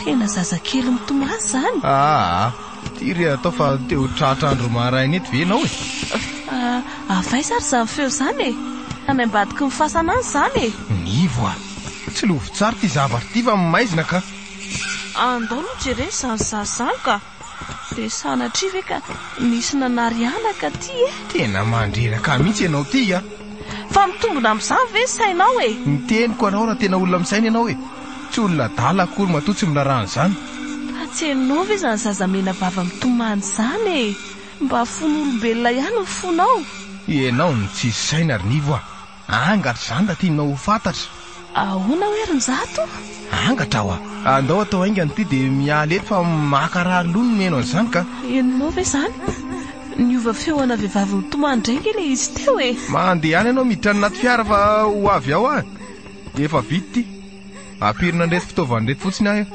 tena zazakely mitomany izany. Aa, ty re atao fa te ho tratra andro maraina eto ve ianao e? Fa avy aiza ary izany feo izany e? Any ambadiky ny fasana any izany e? Nivo a! Tsilovy tsara ity zavatra ity fa maizina ka! Andao aloha jerena izany zaza izany ka! Dia sanatria ve ka nisy nanary anaka aty e? Tena mandreraka mihitsy ianao ity a! Fa mitombina amin'izany ve ny sainao e? Ny teniko anao raha tena olona misaina ianao e! Tsy olona adala akory matoa tsy miraharaha an'izany. Fa tsy henonao ve izany zaza mena vava mitomany izany e? Mba fon'olombelona ihany ny fonao. Ianao no tsisy saina ry Nivo a! Angatra izany raha tianao ho fantatra. Ahoana hoe ry Njato? Angatra aho a! Andao atao haingana ity dia miala eto fa mankarary loha ny mihaino an'izany ka! Henonao ve izany? Niova feo ana vehivavy mitomany indray ange ilay izy teo e! Mandeha ihany ianao miditra any anaty fiara fa ho avy ao aho e! Efa vita ity. Ampirina an'ireto fitaovana ireto fotsiny aho eo.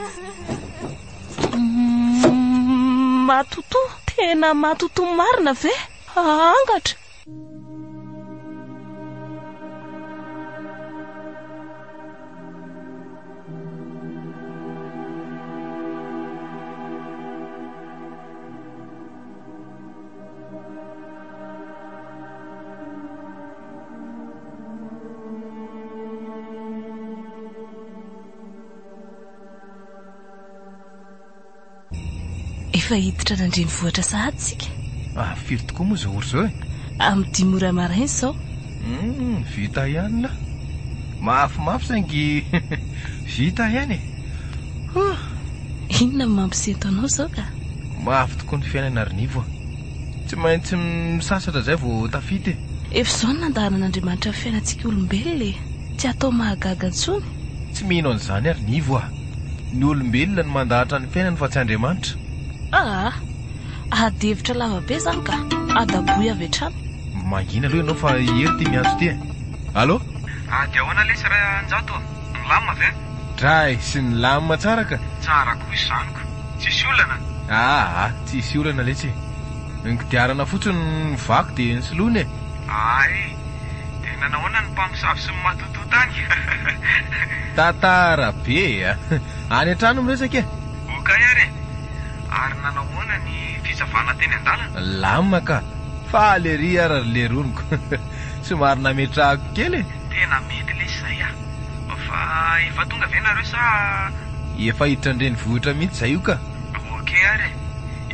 Matotoa! Tena matotoa marina ve? Angatra! Efa hiditra any an-drenivohitra sahady isika. Ah, firy tokoa moa izao ora izao e? Amin'ny dimy ora maraina izao. Hum, vita ihany lah. Mafimafy saingy vita ihany e. Huh. Inona no mampisento anao izao ka? Mafy tokoa ny fiainana ry Nivo a. Tsy maintsy misasatra izay vao tafita e. Efa izao no nandaharan'Andriamanitra ny fiainantsika olombelona e. Tsy atao mahagaga intsony. Tsy mino an'izany aho ry Nivo a. Ny olombelona no mandahatra ny fiainany fa tsy Andriamanitra. Aa! Ady hevitra lava be izany ka! Adaboy avy hatrany. Mangina aloha ianao fa i Hery ity miantso ity e! Allô? Ady ahoana lesy Ranjato? Milamina ve? Dray sy nilamina tsara ka. Tsara koa izany ko. Tsisy olana? Aa, tsisy olana letsy e. Ny kodiarana fotsiny no vaky dia nosoloina e. Ay, dia nanahoana ny mpamosavy sy ny matotoa tany? Tantara be a! Any an-trano miresaka e. Okay ary e. Ary nanahoana ny fisavana teny an-dalana? Lamina ka. Faly ery ary ry leroniko. Somary nametrahako kely e. Tena mety lesy izay a. Fa efa tonga ve nareo sa. Efa hiditra an-drenivohitra mihitsy izay io ka. Ok ary e.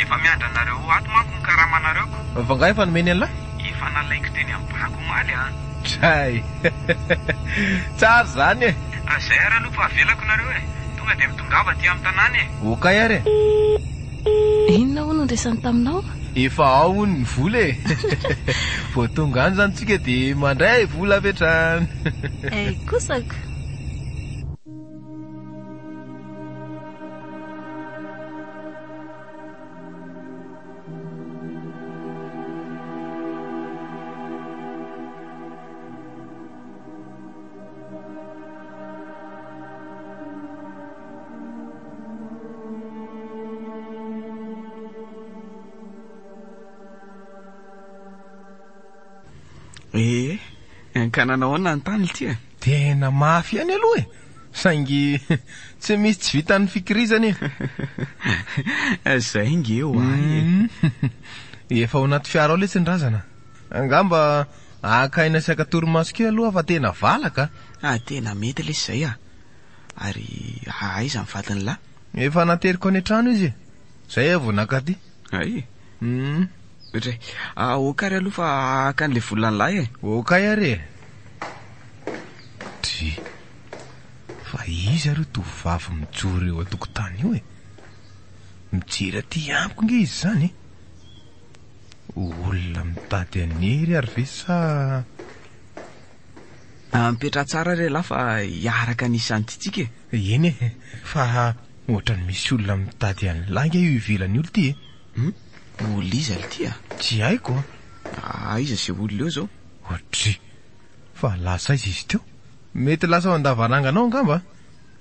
Efa miandry anareo ato manko ny karamanareo ko. Fa nga efa nomeny an'lah? Efa nalaiko teny amin'ny banky omaly a. Dray. Tsara izany e. Izay ary aloha fa avelako nareo e. Tonga dia mitongava aty amin'ny tanàna e. Ok ary e. Inona hono ny resany taminao? Efa ao hono ny vola e! Vao tonga any izany tsika dia mandray vola avy hatrany. Hay kosa ko! Ee, ka nanao ahoana ny tany ity e? Tena mafy ihany aloha e! Saingy tsy misy tsy vitan'ny fikirizana e! Zay nge ho ahy e! Efa ao anaty fiara ao letsy ny razana. Angamba haka aina sy haka torimaso kely aloha fa tena valaka a! Ah, tena mety lesy izay a! Ary aiza ny vadin'lah? Efa nateriko any an-trano izy e! Zay aho vao naka aty. Hay? Hum. Dray. Ah, ok ary aloha fa haka an'ilay volan'lah e! Ok ary e! Dry. Fa iza ary io tovovavy mijoro eo an-tokotany io e? Mijery aty amiko nge izy izany e! Olona mitady an'i Hery ary ve sa. Mipetraha tsara re lahy fa hiaraka ny isan'ity tsika e! Eny e! Fa ohatran'ny misy olona mitady an'lah ange io ivelany io l'ty e! Hum? Olona iza l'ty a? Tsy haiko a! Aiza izay olona eo izao? Ohatry! Fa lasa aiza izy teo? Mety lasa ao an-davarangana ao angamba a!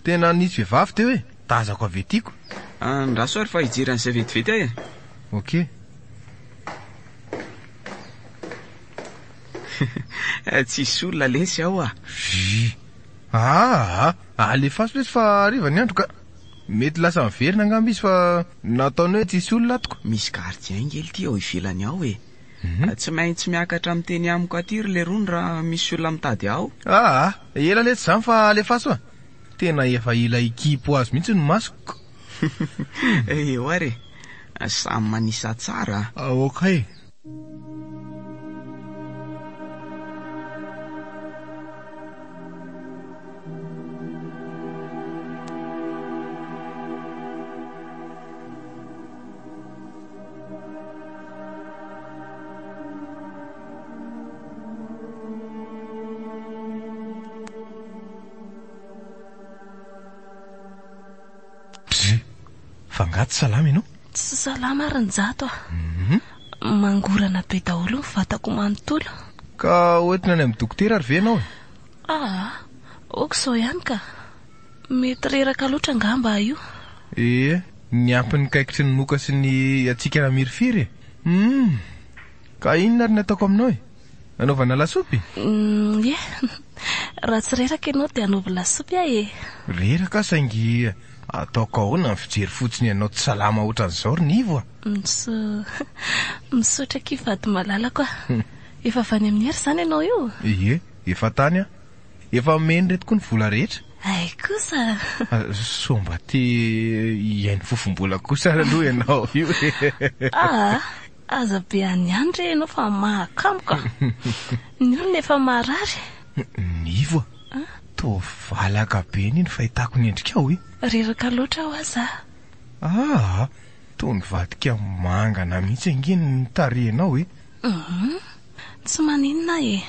Tena nisy vehivavy teo e! Tazako avy aty ko! Andraso ary fa hijery an'izay vetivety aho e! Ok. Tsisy olona lesy ao a! Vy. Aa! Alefaso lesy fa hariva ny andro ka! Mety lasa miverina angamba izy fa nataony hoe tsisy olona ato ko! Misy gardien ngely ty ao ivelany ao e! Tsy maintsy miakatra miteny amiko aty ry lerony raha misy olona mitady aho. Aa! Ela letsy izany fa alefaso a! Tena efa hila hikipy ho azy mihitsy ny masoko. Eo ary e! Samy manisa tsara a! Ok. Dry! Fa angaha tsy salama ianao? Tsy salama ary Njato a! Mangorana be daholo ny vatako manontolo. Ka hoentina any amin'ny dokotera ary ve ianao e? Aa! Ok izao ihany ka! Mety reraka loatra angamba aho io. Ee, niampy ny kaikitry ny moka sy ny hatsikana mirifiry e! Humm! Ka inona ary ny ataoko aminao e? Anaovana lasopy? Ie, raha tsy reraka ianao dia anaovy lasopy aho e! Reraka aho saingy ataoko ahoana ny fijery fotsiny anao tsy salama ohatran'izao ry Nivo a! Misaotra akia vady malalako a! Efa avy any amin'ny Hery izany ianao io? Ie, efa tany aho. Efa omeny ireto koa ny vola rehetra. Hay kosa! Sao mba te hihaino fofom-bola kosa ary aloha ianao io e! Aa! Aza be any ihany re ianao fa mahakamo ka! Ny olona efa marary. Nivo a! Toa valaka be anie ny fahitako ny endrikao e! Reraka loatra aho aza. Aa! Toa nivadika mangana mihitsy ange ny tarehinao e! Hum! Tsy maninona aho e!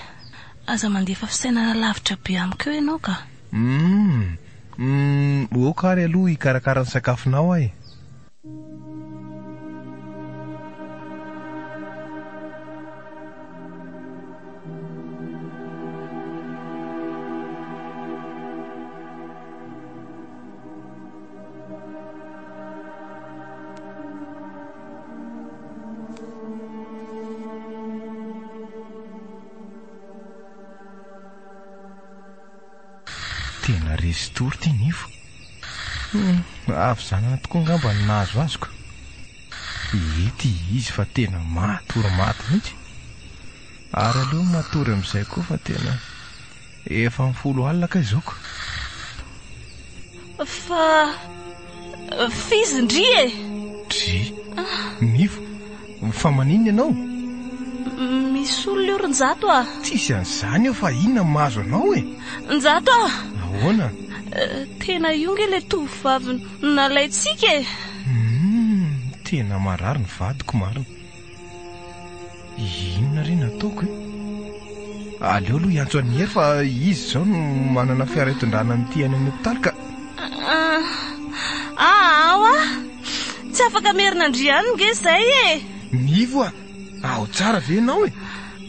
Aza mandefa fisainana lavitra be amiko eo ianao ka! Hum! Hum! Ok ary aloha hikarakara ny sakafonao aho e! Tena resy tory ity Nivo. Havizanana tokoa angamba no nahazo azy ko. Ety izy fa tena matory maty mihitsy. Ary aleo matory amin'izay koa fa tena efa amin'ny folo alina kay izao ko. Fa f'izy ndry e! Dry! Nivo, fa maninona ianao? Misy olona io ry Njato a! Tsisy an'izany eo fa inona no mahazo anao e? Njato a! Ahoana? Tena io nge ilay tovovavy nalaintsika e! Humm, tena marary ny vadiko marina. Inona re no ataoko e? Aleo aloha hiantso an'i Hery fa izy izao no manana fiara hitondrana an'ity any amin'ny hopitaly ka. Aa oa! Tsy afaka merina an-dry ihany nge izay e! Nivo a! Ao tsara ve ianao e?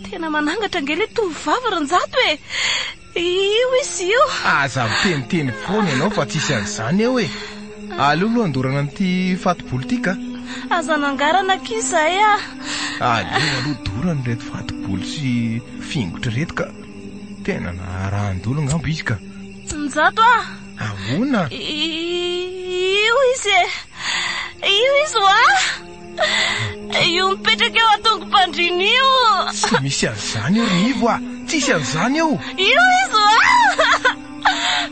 Tena manangatra ange ilay tovovavy ry Njato e! Io izy io. Aza miteniteny foana ianao fa tsisy an'izany eo e! Aleo aloha andorana an'ity fato-bolo ity ka. Aza nangarana akia izay a! Aleo aloha dorana ireto fato-bolo sy fingotra ireto ka. Tena naharahan-dolo angamba izy ka. Njato a! Ahoana? Io izy e! Io izy hoa! Io mipetraka eo an-tongo-pandriana io. Tsy misy an'izany eo ry Nivo a! Tsisy an'izany eo! Io izy oa!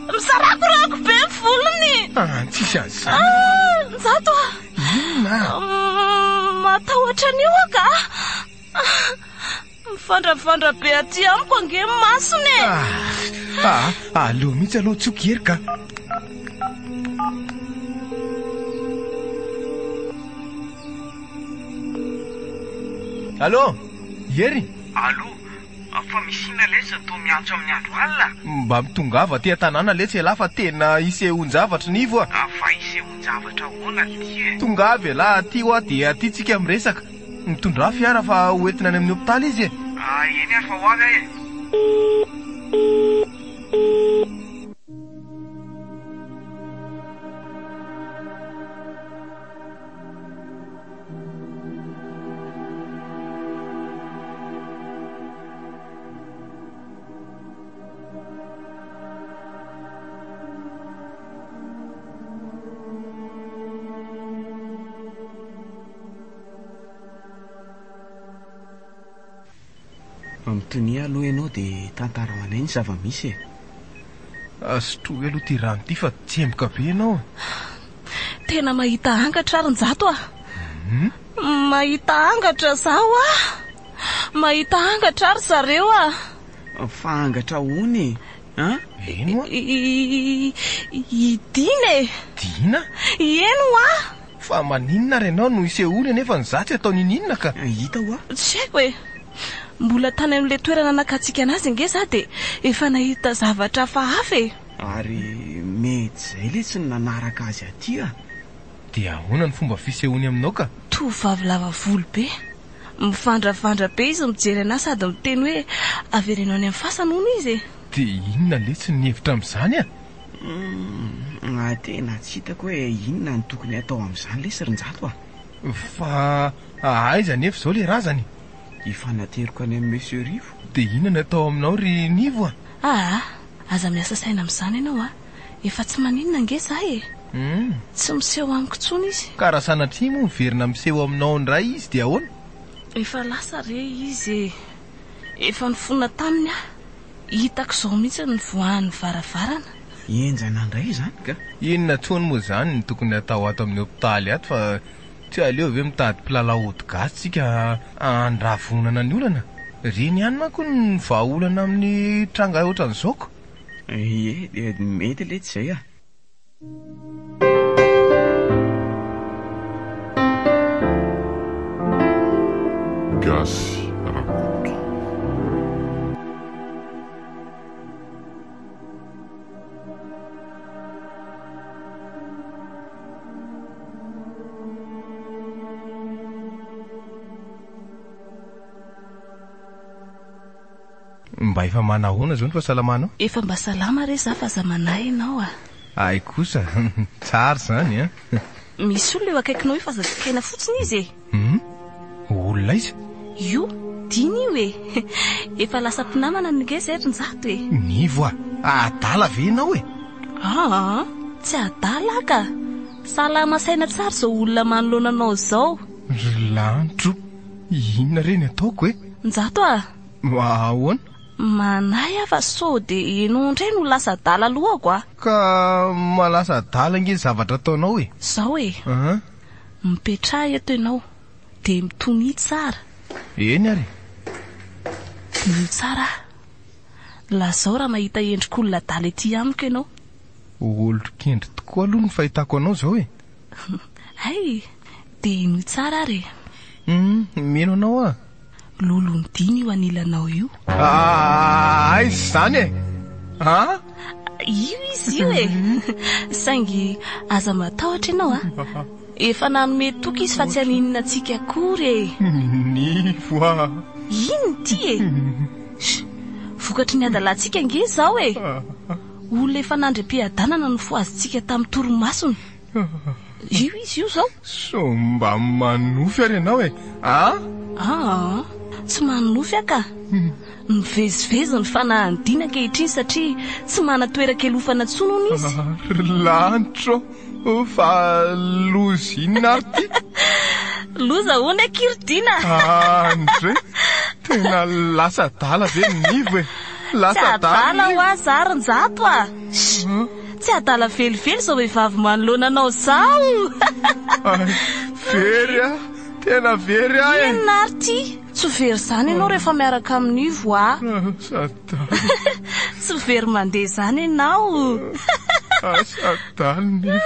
Misarakorako be ny volony. Ah, tsisy an'izany. Ah, Njato a! Inona? Matahotra an'io aho ka. Mivandravandra be aty amiko ange ny masony e! Ah, ah, aleo mihitsy aloha tsoky hery ka. Allô, Hery? Allô, fa misy inona letsy no toa miantso amin'ny andro alina? Mba mitongava aty an-tanàna letsy ialahy fa tena hisehoan-javatra Nivo a! Fa hisehoan-javatra ahoana lty e? Tongava ialahy aty hoa dia aty tsika miresaka. Mitondrà fiara fa ho entina any amin'ny hopitaly izy e! Ah, eny ary fa ho avy aho e! Mitonia aloha ianao dia tantarao anay ny zava-misy e. Sotroy aloha ity rano ity fa tsemboka be ianao. Tena mahita angatra ary Njato a! Mahita angatra zaho a! Mahita angatra ary zareo a! Fa angatra ahoana e? An? Eny hoa. I Dina e! Dina? Eny hoa! Fa maninona ary ianao no hisehoany anefa ny za tsy atao niniana ka. Hita hoa. Tsy haiko e! Mbola tany amin'ilay toerana nakantsika anazy ange za dia efa nahita zavatra hafahafa e! Ary mety izay letsy no nanaraka azy aty a! Dia ahoana ny fomba fisehoany aminao ka? Tovovavy lava volo be. Mivandravandra be izy mijery anah sady miteny hoe avereno any amin'ny fasana hono izy e! Dia inona letsy ny hevitra amin'izany a? Humm, tena tsy hitako hoe inona no tokony hatao amin'izany lesy ry Njato a! Fa aiza anefa izao ilay razana e? Efa nateriko any amin'i Monsieur Rivo. Dia inona no atao aminao ry Nivo a? Aa, aza miasa saina amin'izany ianao a! Efa tsy maninona ange za e! Tsy miseho amiko intsony izy. Ka raha sanatria moa miverina miseho aminao indray izy dia ahoana? Efa lasa re izy e! Efa nifona taminy aho. Hitako izao mihitsy ny nivoahany ny varavarana. Henjana indray izany ka! Inona intsony moa izany no tokony hatao ato amin'ny hopitaly ato fa tsy aleo ve mitady mpilalao ody gasy tsika handravonana ny olana? Ireny ihany manko no vahaolana amin'ny tranga ohatran'izao ko! Ie, mety letsy izay a! Gasy Rakoto. Mba efa manahoana izao ny fahasalamanao? Efa mba salama re za fa aza manahy ianao a! Hay kosa, tsara izany an! Misy olona eo akaikinao io fa aza dikaina fotsiny izy e! Hum? Olona aiza? Io, Dina io e! Efa lasa mpinamana ange izay ry Njato e! Nivo a! Adala ve ianao e? Aa, tsy adala aho ka! Salama saina tsara izao olona manoloana anao izao. Ry lanitro, inona re ny ataoko e? Njato a! Ahoana? Manahy aho fa sao dia ianao indray no lasa adala alohako a! Ka mahalasa adala ange ny zavatra ataonao e! Izao e! Mipetraha eto ianao, dia mitonia tsara. Eny ary e! Diniho tsara aho. Lazao raha mahita endrik'olona adala ety amiko ianao. Olon-kendry tokoa aloha ny fahitako anao izao e! Hay! Dia henoy tsara ary e! Hum, mino anao aho. Lolon'ny dina io anilanao io. Aiza izany e? An? Io izy io e! Saingy aza matahotra ianao a! Efa nanome toky izy fa tsy haninona antsika akory e! Nivo a! Inona ity e? Sh! Vokatry ny hadalantsika ange izao e! Olona efa nandry am-piadanana no fohazintsika tamin'ny torimasony. Io izy io izao. Sao mba manonofy ary ianao e? A? Aa, tsy manonofy aho ka. Mivezivezy ny fanahin'i Dina ankehitriny satria tsy manan-toeran-kelofana intsony hono izy. Ry lanitra ô, fa loza inona ary ity? Loza hono akia ry Dina? Andre, tena lasa adala ve ny Nivo e? Tsy adala hoa za ry Njato a! Shh! Tsy adala velively izao vehivavy manoloana anao izao! Ay, very aho! Tena very aho e! Inona ary ity? Tsy ho very izany ianao rehefa miaraka amin'i Nivo a! Lasa adala. Tsy ho very mandeha izany ianao! Lasa adala Nivo.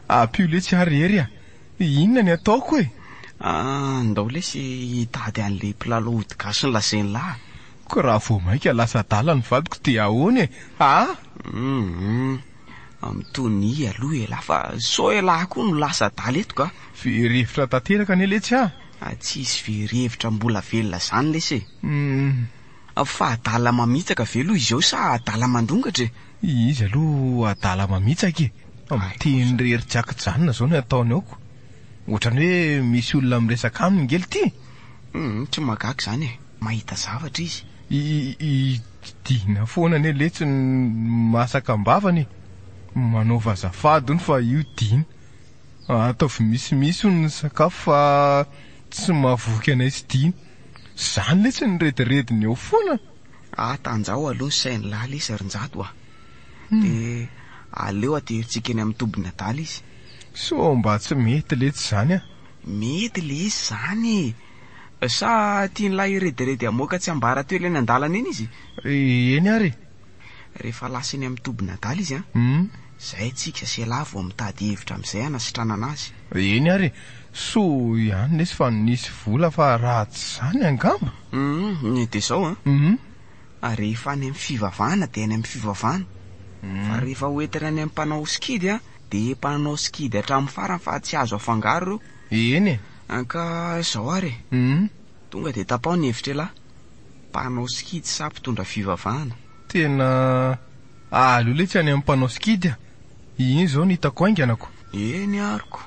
Ampio letsy ary Hery a! Inona ny ataoko e? Ah, ndao lesy hitady an'ilay mpilalao ody gasy nolazain'lah. Ko raha vao mainka lasa adala ny vadiko dia ahoana e? Ah! Hum, mitonia aloha elah fa sao elah koa no lasa adala eto ka. Very hevitra tanteraka anie letsy ah! Ah, tsisy very hevitra mbola velona zany lesy e. Hum. Fa adala mamitsaka ve aloha izy ao sa adala mandrongatra e? Izy aloha adala mamitsaka e. Miteny irery tsy ankijanona zao ny ataony ao ko. Ohatran'ny hoe misy olona miresaka aminy nge lty e. Hum, tsy mahagaga izany e. Mahita zavatra izy. I Dina foana anie letsy no masaka am-bavany e. Manaova azafady hono fa io Dina. Ataovy misimisy hono ny sakafo fa tsy mahavoky anay sy Dina. Izany letsy ny redirediny eo foana. Atanjaho aloha ny sain'lah lesy ry Njato a! Dia aleo aterintsika eny amin'ny tobin'ny adala izy. Sao mba tsy mety letsy izany a! Mety lesy izany e! Sa tian'lah hirediredy hamoaka tsiambaratelo eny an-dalana eny izy? Eny ary e! Rehefa lasa eny amin'ny tobin'adala izy an, izay tsika sy elah vao mitady hevitra amin'izay hanasitranana azy. Eny ary e! Soa ihany lesy fa nisy vola fa raha tsy izany angamba. Hum, dia izao an, rehefa any amin'ny fivavahana dia any amin'ny fivavahana, fa rehefa ho entina any amin'ny mpanao sikidy an, dia mpanao sikidy hatramin'ny farany fa tsy azo afangaro ireo. Eny e! Ka izao ary e, tonga dia tapaho ny hevitr'elah, mpanao sikidy sa mpitondra fivavahana? Tena aleo letsy any amin'ny mpanao sikidy a! Iny izao no hitako haingana ko. Eny ary ko.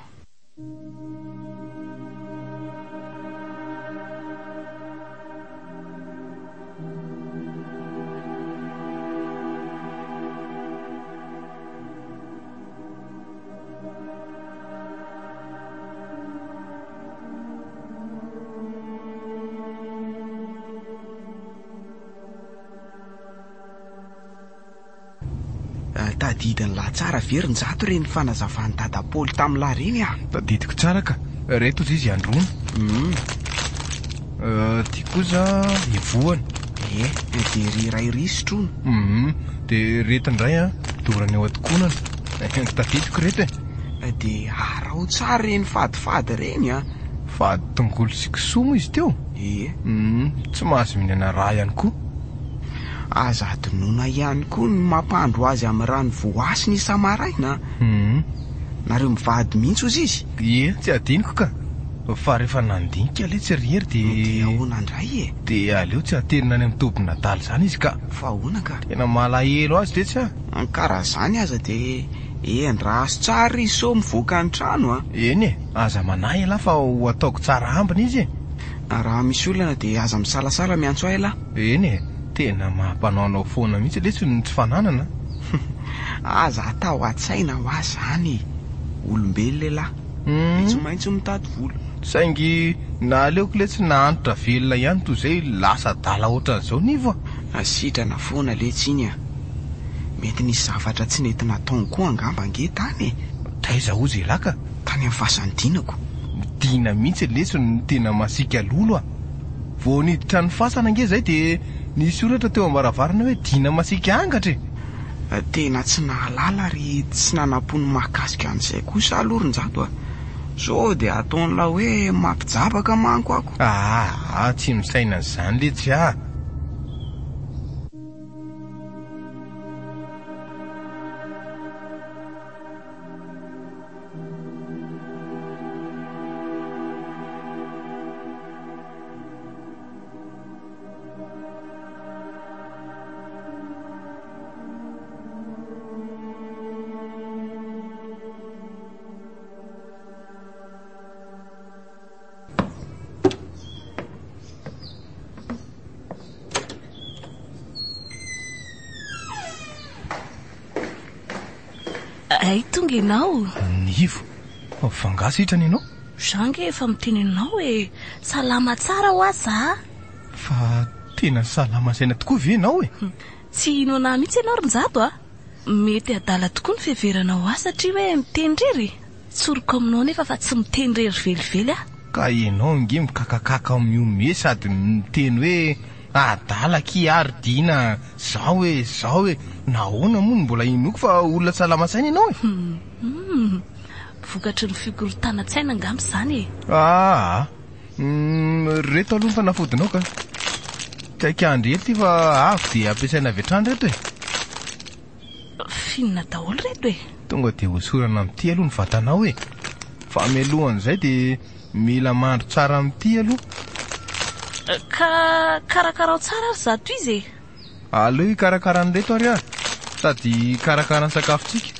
Tadidin'lah tsara ve ry Njato ireny fanazavan'i Dada Paoly tamin'lah ireny ah? Tadidiko tsara ka. Ireto ozy izy androana. Hum. Ity kosa ivohana. Ie, dia ery iray ery sotroina. Hum, dia ireto indray an, dorana eo an-tokonana. Tadidiko ireto e. Dia araho tsara ireny fadifady ireny an. Fady tongolo sy kisoa moa izy teo? Ie. Hum, tsy mahazo mihinana rà ihany koa. Aza adinoina ihany koa ny mampandro azy amin'ny rano voasina isa-maraina an! Hum. Nareo mivady mihitsy hozy izy? Ie, tsy adinoko ka. Fa rehefa nandinika letsy ry Hery dia. Dia ahoana indray e? Dia aleo tsy aterina any amin'ny tobin'adala izany izy ka. Fa ahoana ka? Tena malahelo azy letsy a! Ka raha izany aza dia endraso tsara izy sao mivoaka ny trano a! Eny e, aza manahy ialahy fa ho ataoko tsara ambina izy e! Raha misy olana dia aza misalasala miantso ahy ialahy. Eny e, tena mampanaonao foana mihitsy letsy ny tsy fananana a! Aza atao an-tsaina hoa izany e! Olombelona ialahy. Dia tsy maintsy mitady vola. Saingy naleoko letsy nahantra velona ihany toy izay lasa adala ohatran'izao Nivo a! Sitrana foana letsy iny a! Mety nisy zavatra tsy nety nataony koa angamba ange tany e! Taiza hozy elah ka? Tany amin'ny fasan'i Dinako. Dina mihitsy letsy no tena masiaka lolo a! Vao niditra ny fasana ange izay dia nisy soratra teo am-baravarana hoe Dina masiaka angatra e! Tena tsy nahalala ary tsy nanam-po ny mahakasika an'izay kosa aloha ry Njato a! Sao dia ataon'lah hoe mampijabaka manko ako. Aa, tsy misaina an'izany letsy ah! Hay tonga ianao. Nivo, fa nga sitrana ianao? Za nge efa miteny anao e, salama tsara hoa za. Fa tena salama saina tokoa ve ianao e? Tsy hino anah mihitsy ianao ry Njato a! Mety adala tokoa ny fiheveranao ahy satria hoe miteny irery e! Tsoriko aminao anefa fa tsy miteny irery velively aho. Ka ianao ange mikakakaka mihomehy sady miteny hoe adala akia aho ry Dina a! Zao e! Zao e! Nahoana moa no mbola inoako fa olona salama saina ianao e? Hum! Vokatry ny fikorontanan-tsaina angamba izany e! Aa! Reto aloha ny fanafodinao ka. Tsy haika handry ela ity fa avy dia ampiasaina avy hatrany reto e. F'inona daholo reto e? Tonga dia hosorana amin'ity aloha ny vatanao e. Fa mialohan'izay dia mila mandro tsara amin'ity aloha. Ka karakarao tsara ary izato izy e. Aleo hikarakara an'ireto ary aho. Sady hikarakara ny sakafontsika.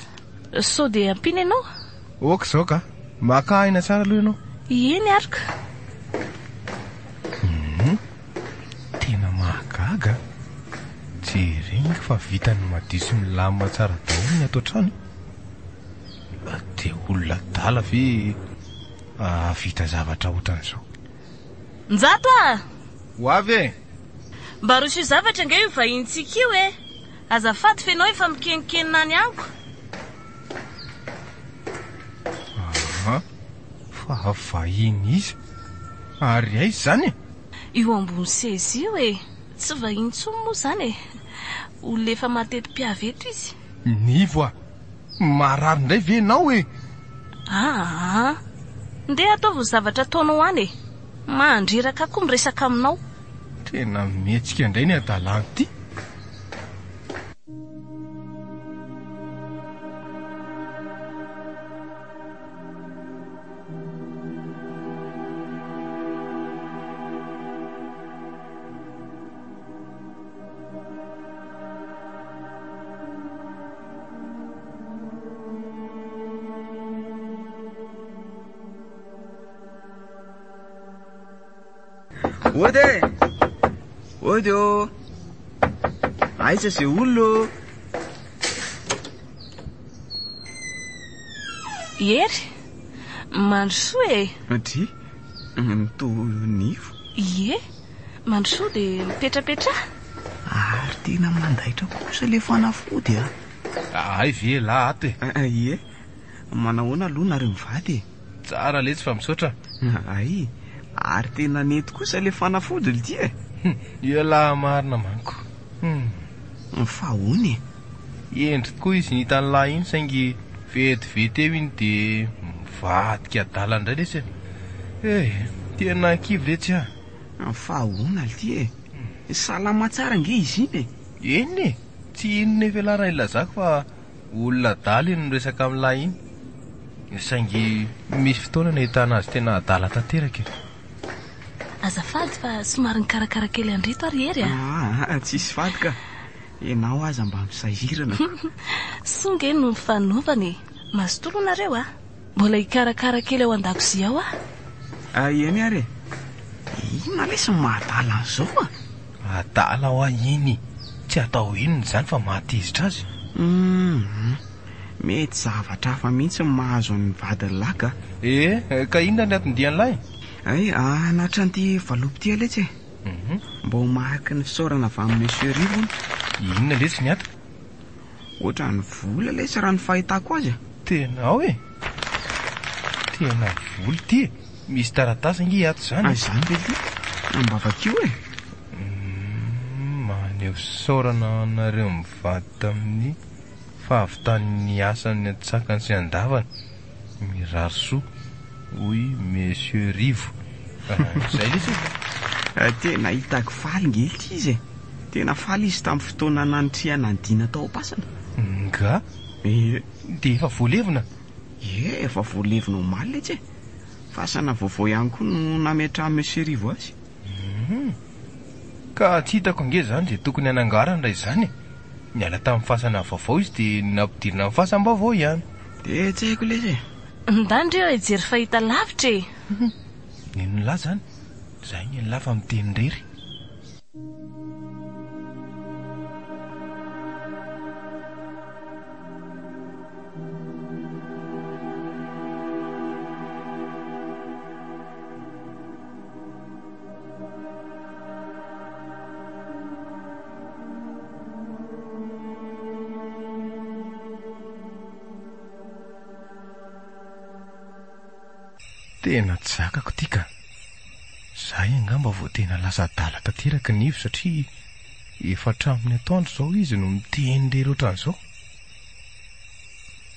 Sao dia ampiana ianao? Ok izao ka. Maka aina tsara aloha ianao. Eny ary ka. Hum, tena mahagaga. Jerena fa vitany madio sy milamina tsara daholo ny ato an-trano. Dia olona adala ve hahavita zavatra ohatran'izao? Njato a! Ho avy e! Mba rosoy zavatra ange io vahintsika io e! Azafady f'enao efa mikenonkenona any amiko. Aa, fa vahiny iza? Ary aiza izany e? Io ambony seza io e! Tsy vahiny intsony moa izany e! Olona efa mateti-piavy eto izy. Nivo a! Marary indray ve ianao e? Aa! Ndeha ataovy ny zavatra ataonao any e! Mandreraka ahy koa miresaka aminao. Tena mihetsika indray ny hadalana ity. Ody e! Ody ô! Aiza izay olona ô? Hery, mandrosoa e! Dry, toa nivo. Ie, mandrosoa dia mipetrapetraha. Ary tena mandaitra kosa ilay fanafody a! Hay ve elah ato e? Ie, manahoana aloha nareo mivady e? Tsara letsy fa misaotra. Hay, ary tena nety kosa ilay fanafody lty e! Ialahy marina manko. Hum. Fa ahoana e? Hendry tokoa izy nita an'lah iny saingy vetivety eo iny dia mivadika adala indray letsy e. Eh, tena kivy letsy ah. Fa ahoana lty e? Salama tsara ange izy iny e! Eny e! Tsy inona efa ialahy raha ilazako fa olona adala iny miresaka amin'lah iny. Saingy misy fotoana nahitana azy tena adala tanteraka e. Azafady fa somary nikarakara kely an-dRito ary Hery a. Aa, tsisy fady ka. Ianao aza mba misahirana ko. Soa nge no nifanaovana e. Mazotoa aloha nareo a. Mbola hikarakara kely ao an-dakozia ao aho. Ah, eny ary e. Inona lesy ny maha-adala an'izao a? Adala hoa iny. Tsy atao inona izany fa mahatezitra azy. Hum, mety zavatra hafa mihitsy ny mahazo an'ny vadin'i lahy ka. Eh, ka inona ny anton-dian'lahy? Hay, hanatitra an'ity valopy ity aho letsy e. Mba ho mariky ny fisaorana avy amin'i Monsieur Rivo hono. Inona letsy ny ato? Ohatran'ny vola letsy raha ny fahitako azy e. Tena ao e! Tena vola ity e! Misy taratasy ange ato izany e! Ah, izany ve ity? Ambavakio e! Maneho fisaorana anareo mivady tamin'ny fahavitan'ny asan'ny antsakany sy andavany. Mirary soa hoy Monsieur Rivo. Izay lesy e! Tena hitako faly nge ity izy e! Tena faly izy tamin'ny fotoana nanitrihana an'i Dina tao am-pasana. Nga? Ie. Dia efa voalevina? Ie, efa voalevina omaly letsy e! Fasana vaovao ihany koa no nametrahan'i Monsieur Rivo azy. Hum. Ka tsy hitako ange izany izay tokony hanangarana raha izany e! Niala tamin'ny fasana vaovao izy dia nampidirina amin'ny fasam-baovao ihany. Dia tsy haiko lesy e! Ndany re hijery fahita lavitra e! Nen'lah izany? Izay nen'lah fa miteny irery. Tena tsy zakako ity ka. Zahay angamba vao tena lasa adala tanteraka Nivo satria efa hatramin'ny atoandro izao izy no miteny irery ohatran'izao.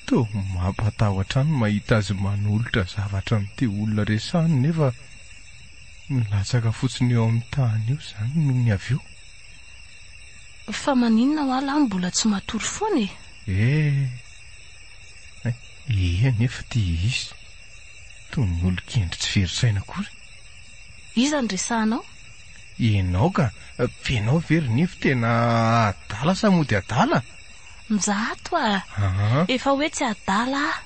Toa mampatahotra ahy ny mahita azy manolotra zavatra amin'ity olona resahiny nefa milatsaka fotsiny eo amin'ny tany eo izany nony avy eo. Fa maninona hoa lahy mbola tsy matory foana e? Eh! Eh anefa ity izy toy ny olon-kendry tsy very saina akory. Iza no resahanao? Ianao ka! F'ianao ve ry Nivo tena adala sa mody adala? Njato a! Efa hoe tsy adala aho.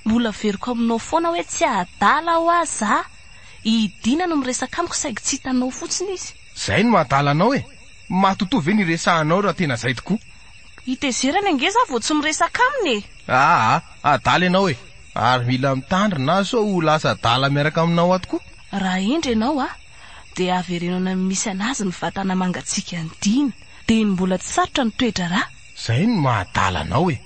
Mbola averiko aminao foana hoe tsy adala hoa za. I Dina no miresaka amiko saingy tsy hitanao fotsiny izy. Zay no maha-adala anao e! Matotoa ve ny iresahanao raha tena zay tokoa? Itezerany ange za vao tsy miresaka aminy e! Aa! Adala ianao e! Ary mila mitandrina aho sao ho lasa adala miaraka aminao ato koa. Raha hendry ianao a! Dia avereno any amin'ny misy anazy ny vatana mangatsiaka an'i Dina. Dia ny mbola tsy sarotra ny toe-draharaha. Zay no maha adala anao e!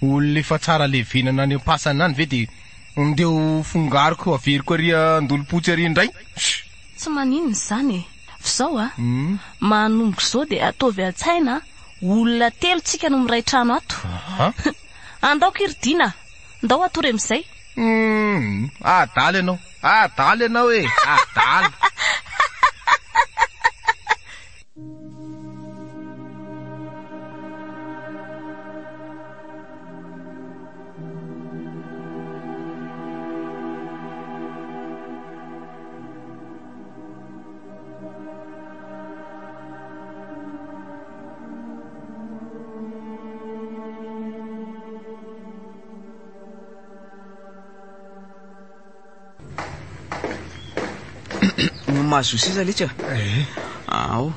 Olona efa tsara levenana any am-pasana any ve dia ndeha ho fongariko averiko ary an-dolompotsy ary indray? Sh! Tsy maninona izany e! F'izao a! Manomboka izao dia ataovy an-tsaina a! Olona telo tsika no miray trano ato. Andao ky ry Dina a! Ndao hatory amin'izay. Humm! Adala ianao! Adala ianao e! Adala! No mahazo seza letsy a. Eh. Ao,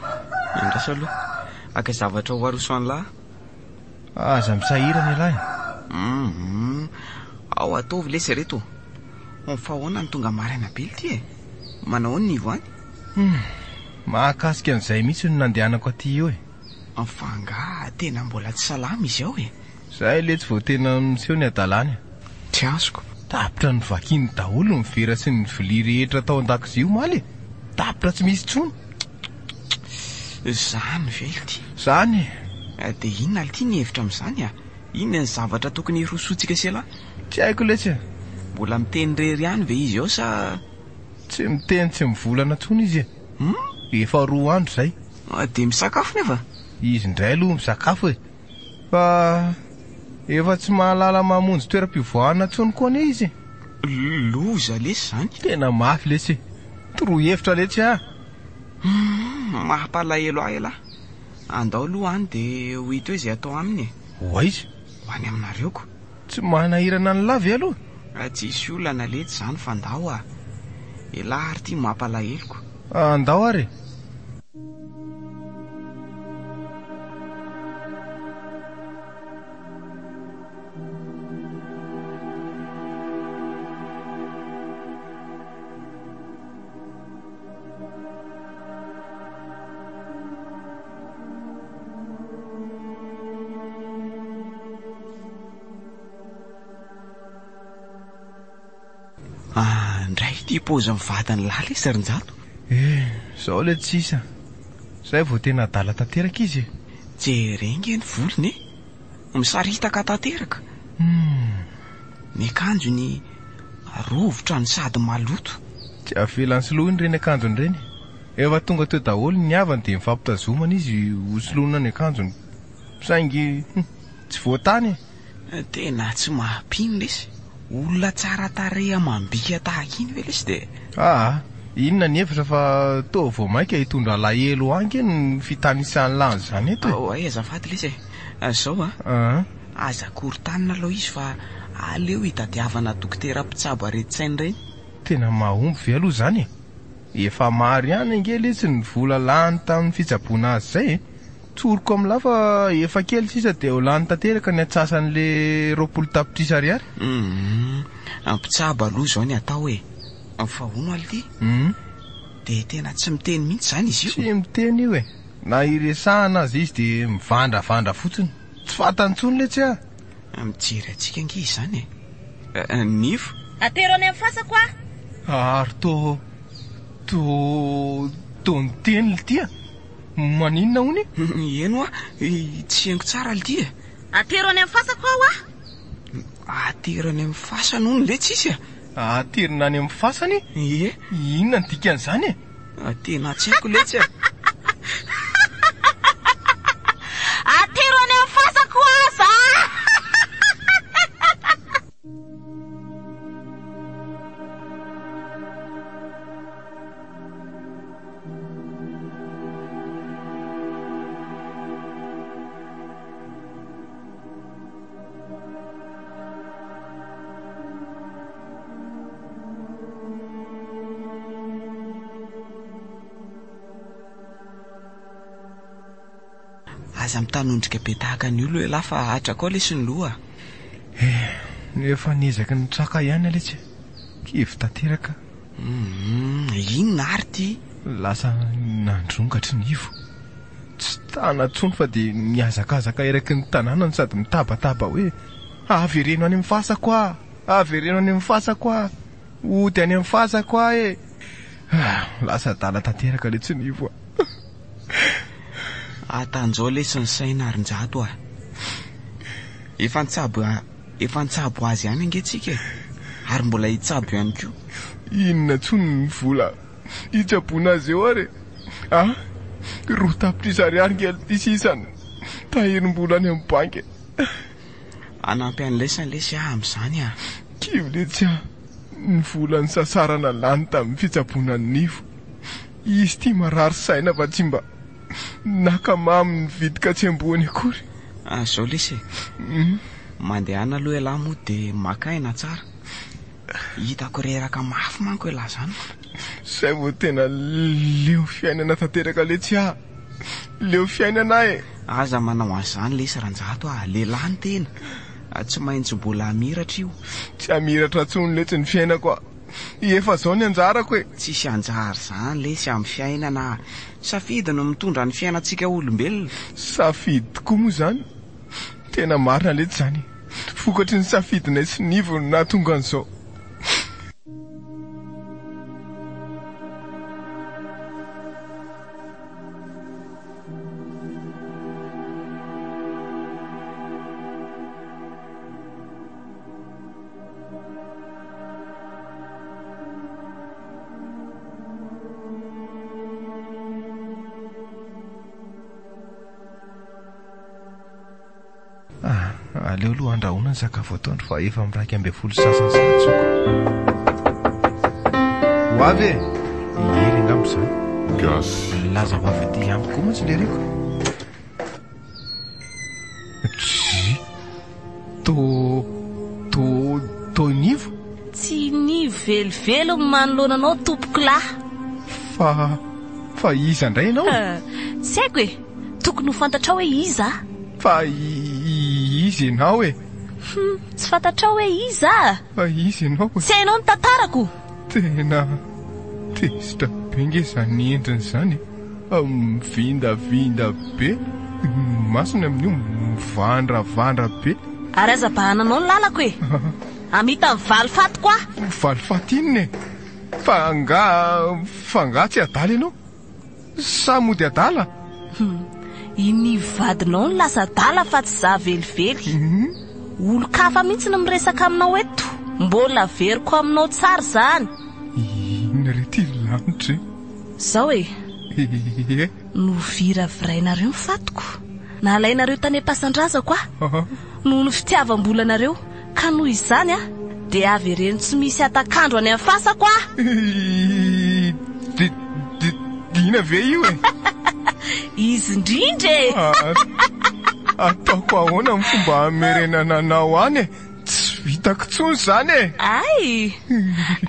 andraso aloha. Haka zavatra ho aroso an'lah. Aza misahirana ialahy. Mhm. Ao ataovy lesy reto. Fa ahoana no tonga maraina be ity e? Manao ahoana ny Ivo any? Hmm. Mahakasika an'izay mihitsy no nandehanako aty io e. Fa angaha tena mbola tsy salama izy ao e? Zay letsy vao tena miseho ny hadalany a. Tsy azoko. Tapitra novakiany daholo ny vera sy ny vilia rehetra tao an-dakozia omaly e! Tapitra tsy misy intsony. Zany ve lty? Zany e! Dia inona lty ny hevitra amin'izany a? Inona ny zavatra tokony hirosoantsika sy elah? Tsy haiko letsy e! Mbola miteny irery ihany ve izy ao sa. Tsy miteny tsy mivolana intsony izy e! Hum? Efa roa andro izay. Dia misakafo nefa? Izy indray aloha misakafo e! Fa efa tsy mahalala mamonjy toeram-pivoahana intsony koa anie izy e! Loza lesy izany. Tena mafy lesy e. Toroy hevitra letsy ah. Mampalahelo ahy elah. Andao aloha any dia ho hita eo izay atao aminy e. Ho aiza? Ho any aminareo ko. Tsy manahirana an'lah ve aloha? Tsisy olana letsy izany fa ndao ah. Elah ary ity mampalahelo ko. Andao ary e. Ndray ity paozin'ny vadin'ny lahy lesy ry Njato. Eh, zao le tsisy a. Zay vao tena adala tanteraka izy e. Jereo nge ny volony e. Misaritaka tanteraka. Ny akanjony rovitra no sady maloto. Tsy avelan'ny soloiny ireny akanjony ireny. Efa tonga teo daholo ny havany dia mifampitazomana izy hosoloina ny akanjony. Saingy tsy voatany e. Tena tsy mampino lesy. Olona tsara tarehy amam-bika tahaka iny ve lesy dia. Aa, inona ny hevitra fa toa vao mainka hitondra alahelo ho ahy ange ny fitanisan'ny lany izany eto e. Oay azafady lesy e. Zao a. Aza korontanina aloha izy fa aleo hitadiavana dokotera mpitsabo aretin-tsaina ireny. Tena mahomby ve aloha izany e? Efa maro ihany ange letsy ny vola lany tamin'ny fitsaboana azy izay e! Tsoriko amin'lah fa efa kely sisa dia ho lany tanteraka ny antsasan'le 20 tapitrisa ariary. Humm, mpitsabo aloha izao ny atao e! Fa hono Alty, dia tena tsy miteny mihitsy izany izy io? Tsy miteny io e! Na iresahana aza izy dia mivandravandra fotsiny. Tsy fantany intsony letsy ah! Mijery antsika ange izy izany e! Nivo? Atero any amin'ny fasako aho! Ary tô, tô, tô niteny lty a! Maninona hono e? Eny hoa, tsy henoko tsara lty e! Atero any amin'ny fasako aho ah! Atero any amin'ny fasana hono letsy izy a! Aterina any amin'ny fasana e? Ie. Inona ny dikan'izany e? Tena tsy haiko letsy a! Atero any amin'ny fasako aza! Aza mitanondrika be tahaka ny olo elah fa hatrakao lesy ny loha a. Eh, efa niezaky nitraka ihany aho letsy e. Kivy tanteraka. Humm, inona ary ity? Lasa nandrongatry ny ivo. Tsy tana intsony fa dia mihazakazaka eraky ny tanàna no sady mitabataba hoe, Avereno any amin'ny fasako aho! Avereno any amin'ny fasako aho! Hody any amin'ny fasako aho e! Lasa adala tanteraka letsy ny ivo a! Atanjao letsy ny saina ry Njato a! Efa nitsabo efa nitsabo azy ihany ange tsika e! Ary mbola hitsabo ihany koa. Inona intsony ny vola hitsaboana azy eo ary e! A! Roa tapitrisa ariary nge ity sisa ny tahirim-bola any amin'ny banky e! Hanampy an'ilay lesy aho amin'izany ah! Kivy letsy aho, ny vola nisasarana lany tamin'ny fitsaboana an'i Nivo. Izy ity marary saina fa tsy mba naka mamy ny vidin-katsembohany akory. Ah, zao lesy e! Mandehana aloha ialahy moa dia maka aina tsara. Hitako reraka mafy manko ialahy zany. Zay vao tena leo fiainana tanteraka letsy aho. Leo fiainana aho e! Aza manao an'izany lesy Ranjato a! Lehilahy ny tena. Tsy maintsy mbola hamiratra io. Tsy hamiratra intsony letsy ny fiainako a! Efa zao ny anjarako e! Tsisy anjara izany lesy amin'ny fiainana a! Safidy no mitondra ny fiainantsika olombelona. Safidy tokoa moa izany? Tena marina letsy izany e! Vokatry ny safidinay sy Nivo no nahatonga an'izao. Ah, Aleo aloha andrahoina ny sakafo atoandro fa efa amin'ny 11:30 sahady zao ka. Ho avy e! I Hery angamba izany. Gasy. Milaza ho avy aty amiko koa mantsy leriko. Dry. To, to, to Nivo? Tsy Nivo velively ny manoloana anao tompokolahy. Fa, fa iza indray ianao? Tsy haiko e! Tokony ho fantatrao hoe iza aho. Fa iza ianao e? Hum, tsy fantatrao hoe iza aho? Fa iza ianao e? Tsy hainao ny tantarako? Tena tezitra be nge izany endriny izany e! Mivindavinda be, ny masony amin'io mivandravandra be. Ary aza bahananao ny lalako e! Hamita ny valifatiko aho! Valifaty inona e? Fa angaha, fa angaha tsy adala ianao? Sa mody adala? Hum, iny vadinao no lasa adala fa tsy za velively. Olon-kafa mihitsy no miresaka aminao eto. Mbola averiko aminao tsara izany. Inona re ity lanitra e? Zao e. Ie. Noviravirainareo ny fatiko. Nalainareo tany am-pasandrazako aho. Noho ny fitiavam-bolanareo. Ka noho izany a, dia avereno tsy misy hatak'andro any amin'ny fasako aho! Dina ve io e? Izy indrindra e! Ataoko ahoana ny fomba hamerenana anao any e? Tsy vitako intsony izany e! Ay!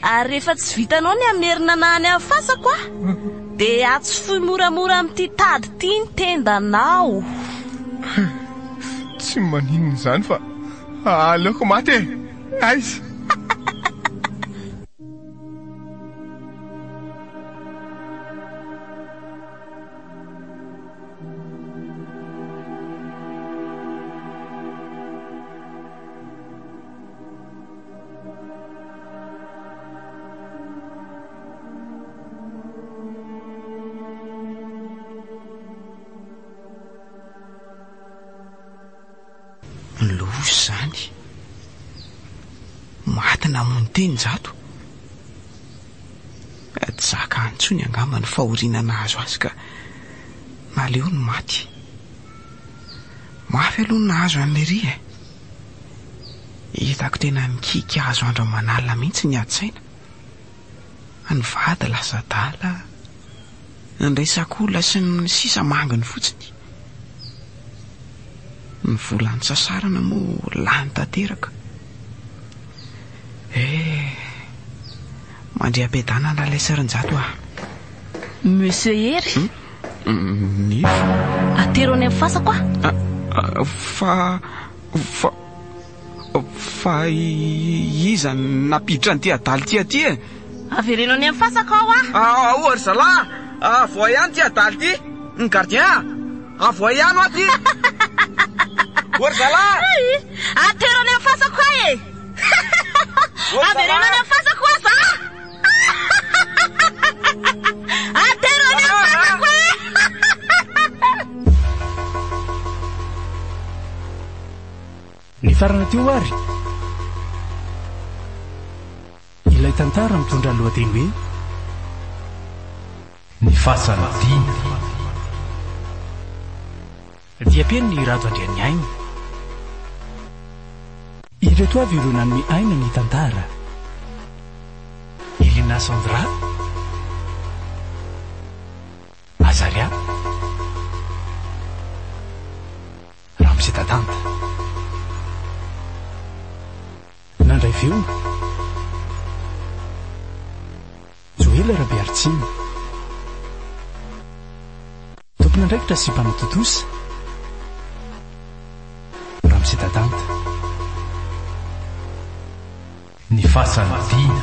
Ary rehefa tsy vitanao ny hamerina anà any amin'ny fasako aho, dia atsofohy moramora amin'ity tady ity ny tendanao. Tsy maninona izany fa Aleoko maty e! Aiza? Loza izany. Maty namono teny Njato. Tsy zakany intsony angamba ny fahoriana nahazo azy ka naleony maty. Mafy aloha ny nahazo an'i Lery e. Hitako tena mikiky azo andro aman'alina mihitsy ny ady-tsaina. Ny vady lasa adala. Ny resakola sy ny sisa manginy fotsiny. Ny vola nisasarana moa lany tanteraka. Eh, mandria am-piadanana ilay Sirinjato ah. Monsieur Hery. Hmm? Nefa. Atero any amin'ny fasako aho. Ah, ah, fa, fa, Fa iza no nampiditra an'ity adala ity aty e? Avereno any amin'ny fasako ao aho. Ao ry zalahy a! Avoahy ihany ity adala ity! Ny gardien a! Avoahy ihany hoa ity! O ry zalahy! Atero any amin'ny fasako aho e! Avereno any amin'ny fasako hoa za! Atero any amin'ny fasako e! Nifarana teo ary ilay tantara mitondra ny lohateny hoe. Ny fasan'i Dina. Diam-pen'i Rado Andrianiaina. Ireto avy ireo nanome aina ny tantara. Elina Sandra. Azaria. Ramose Dadanta. Nandray feo. Joela Rabearitsina. Tompon'andraikitra sy mpanatontosa. Ramose Dadanta. Ny fasan'i Dina.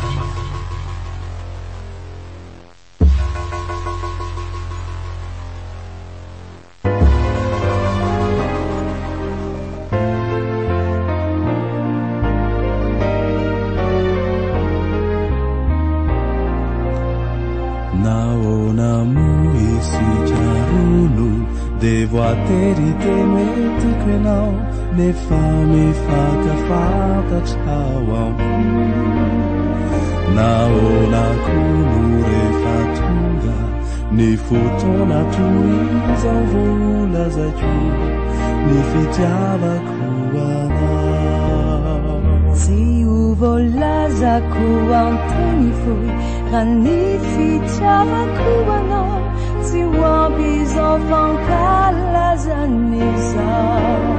Nahoana moa isika roa no dia voatery hiteny hoe tiako ianao nefa mifankafantatra ao am-po? Nahoana koa no rehefa tonga ny fotoana toy izao vao holazaiko ny fitiavako anao? voalazako an-teny fohy raha ny fitiavako anao tsy ho ampy izao fankalazana izao.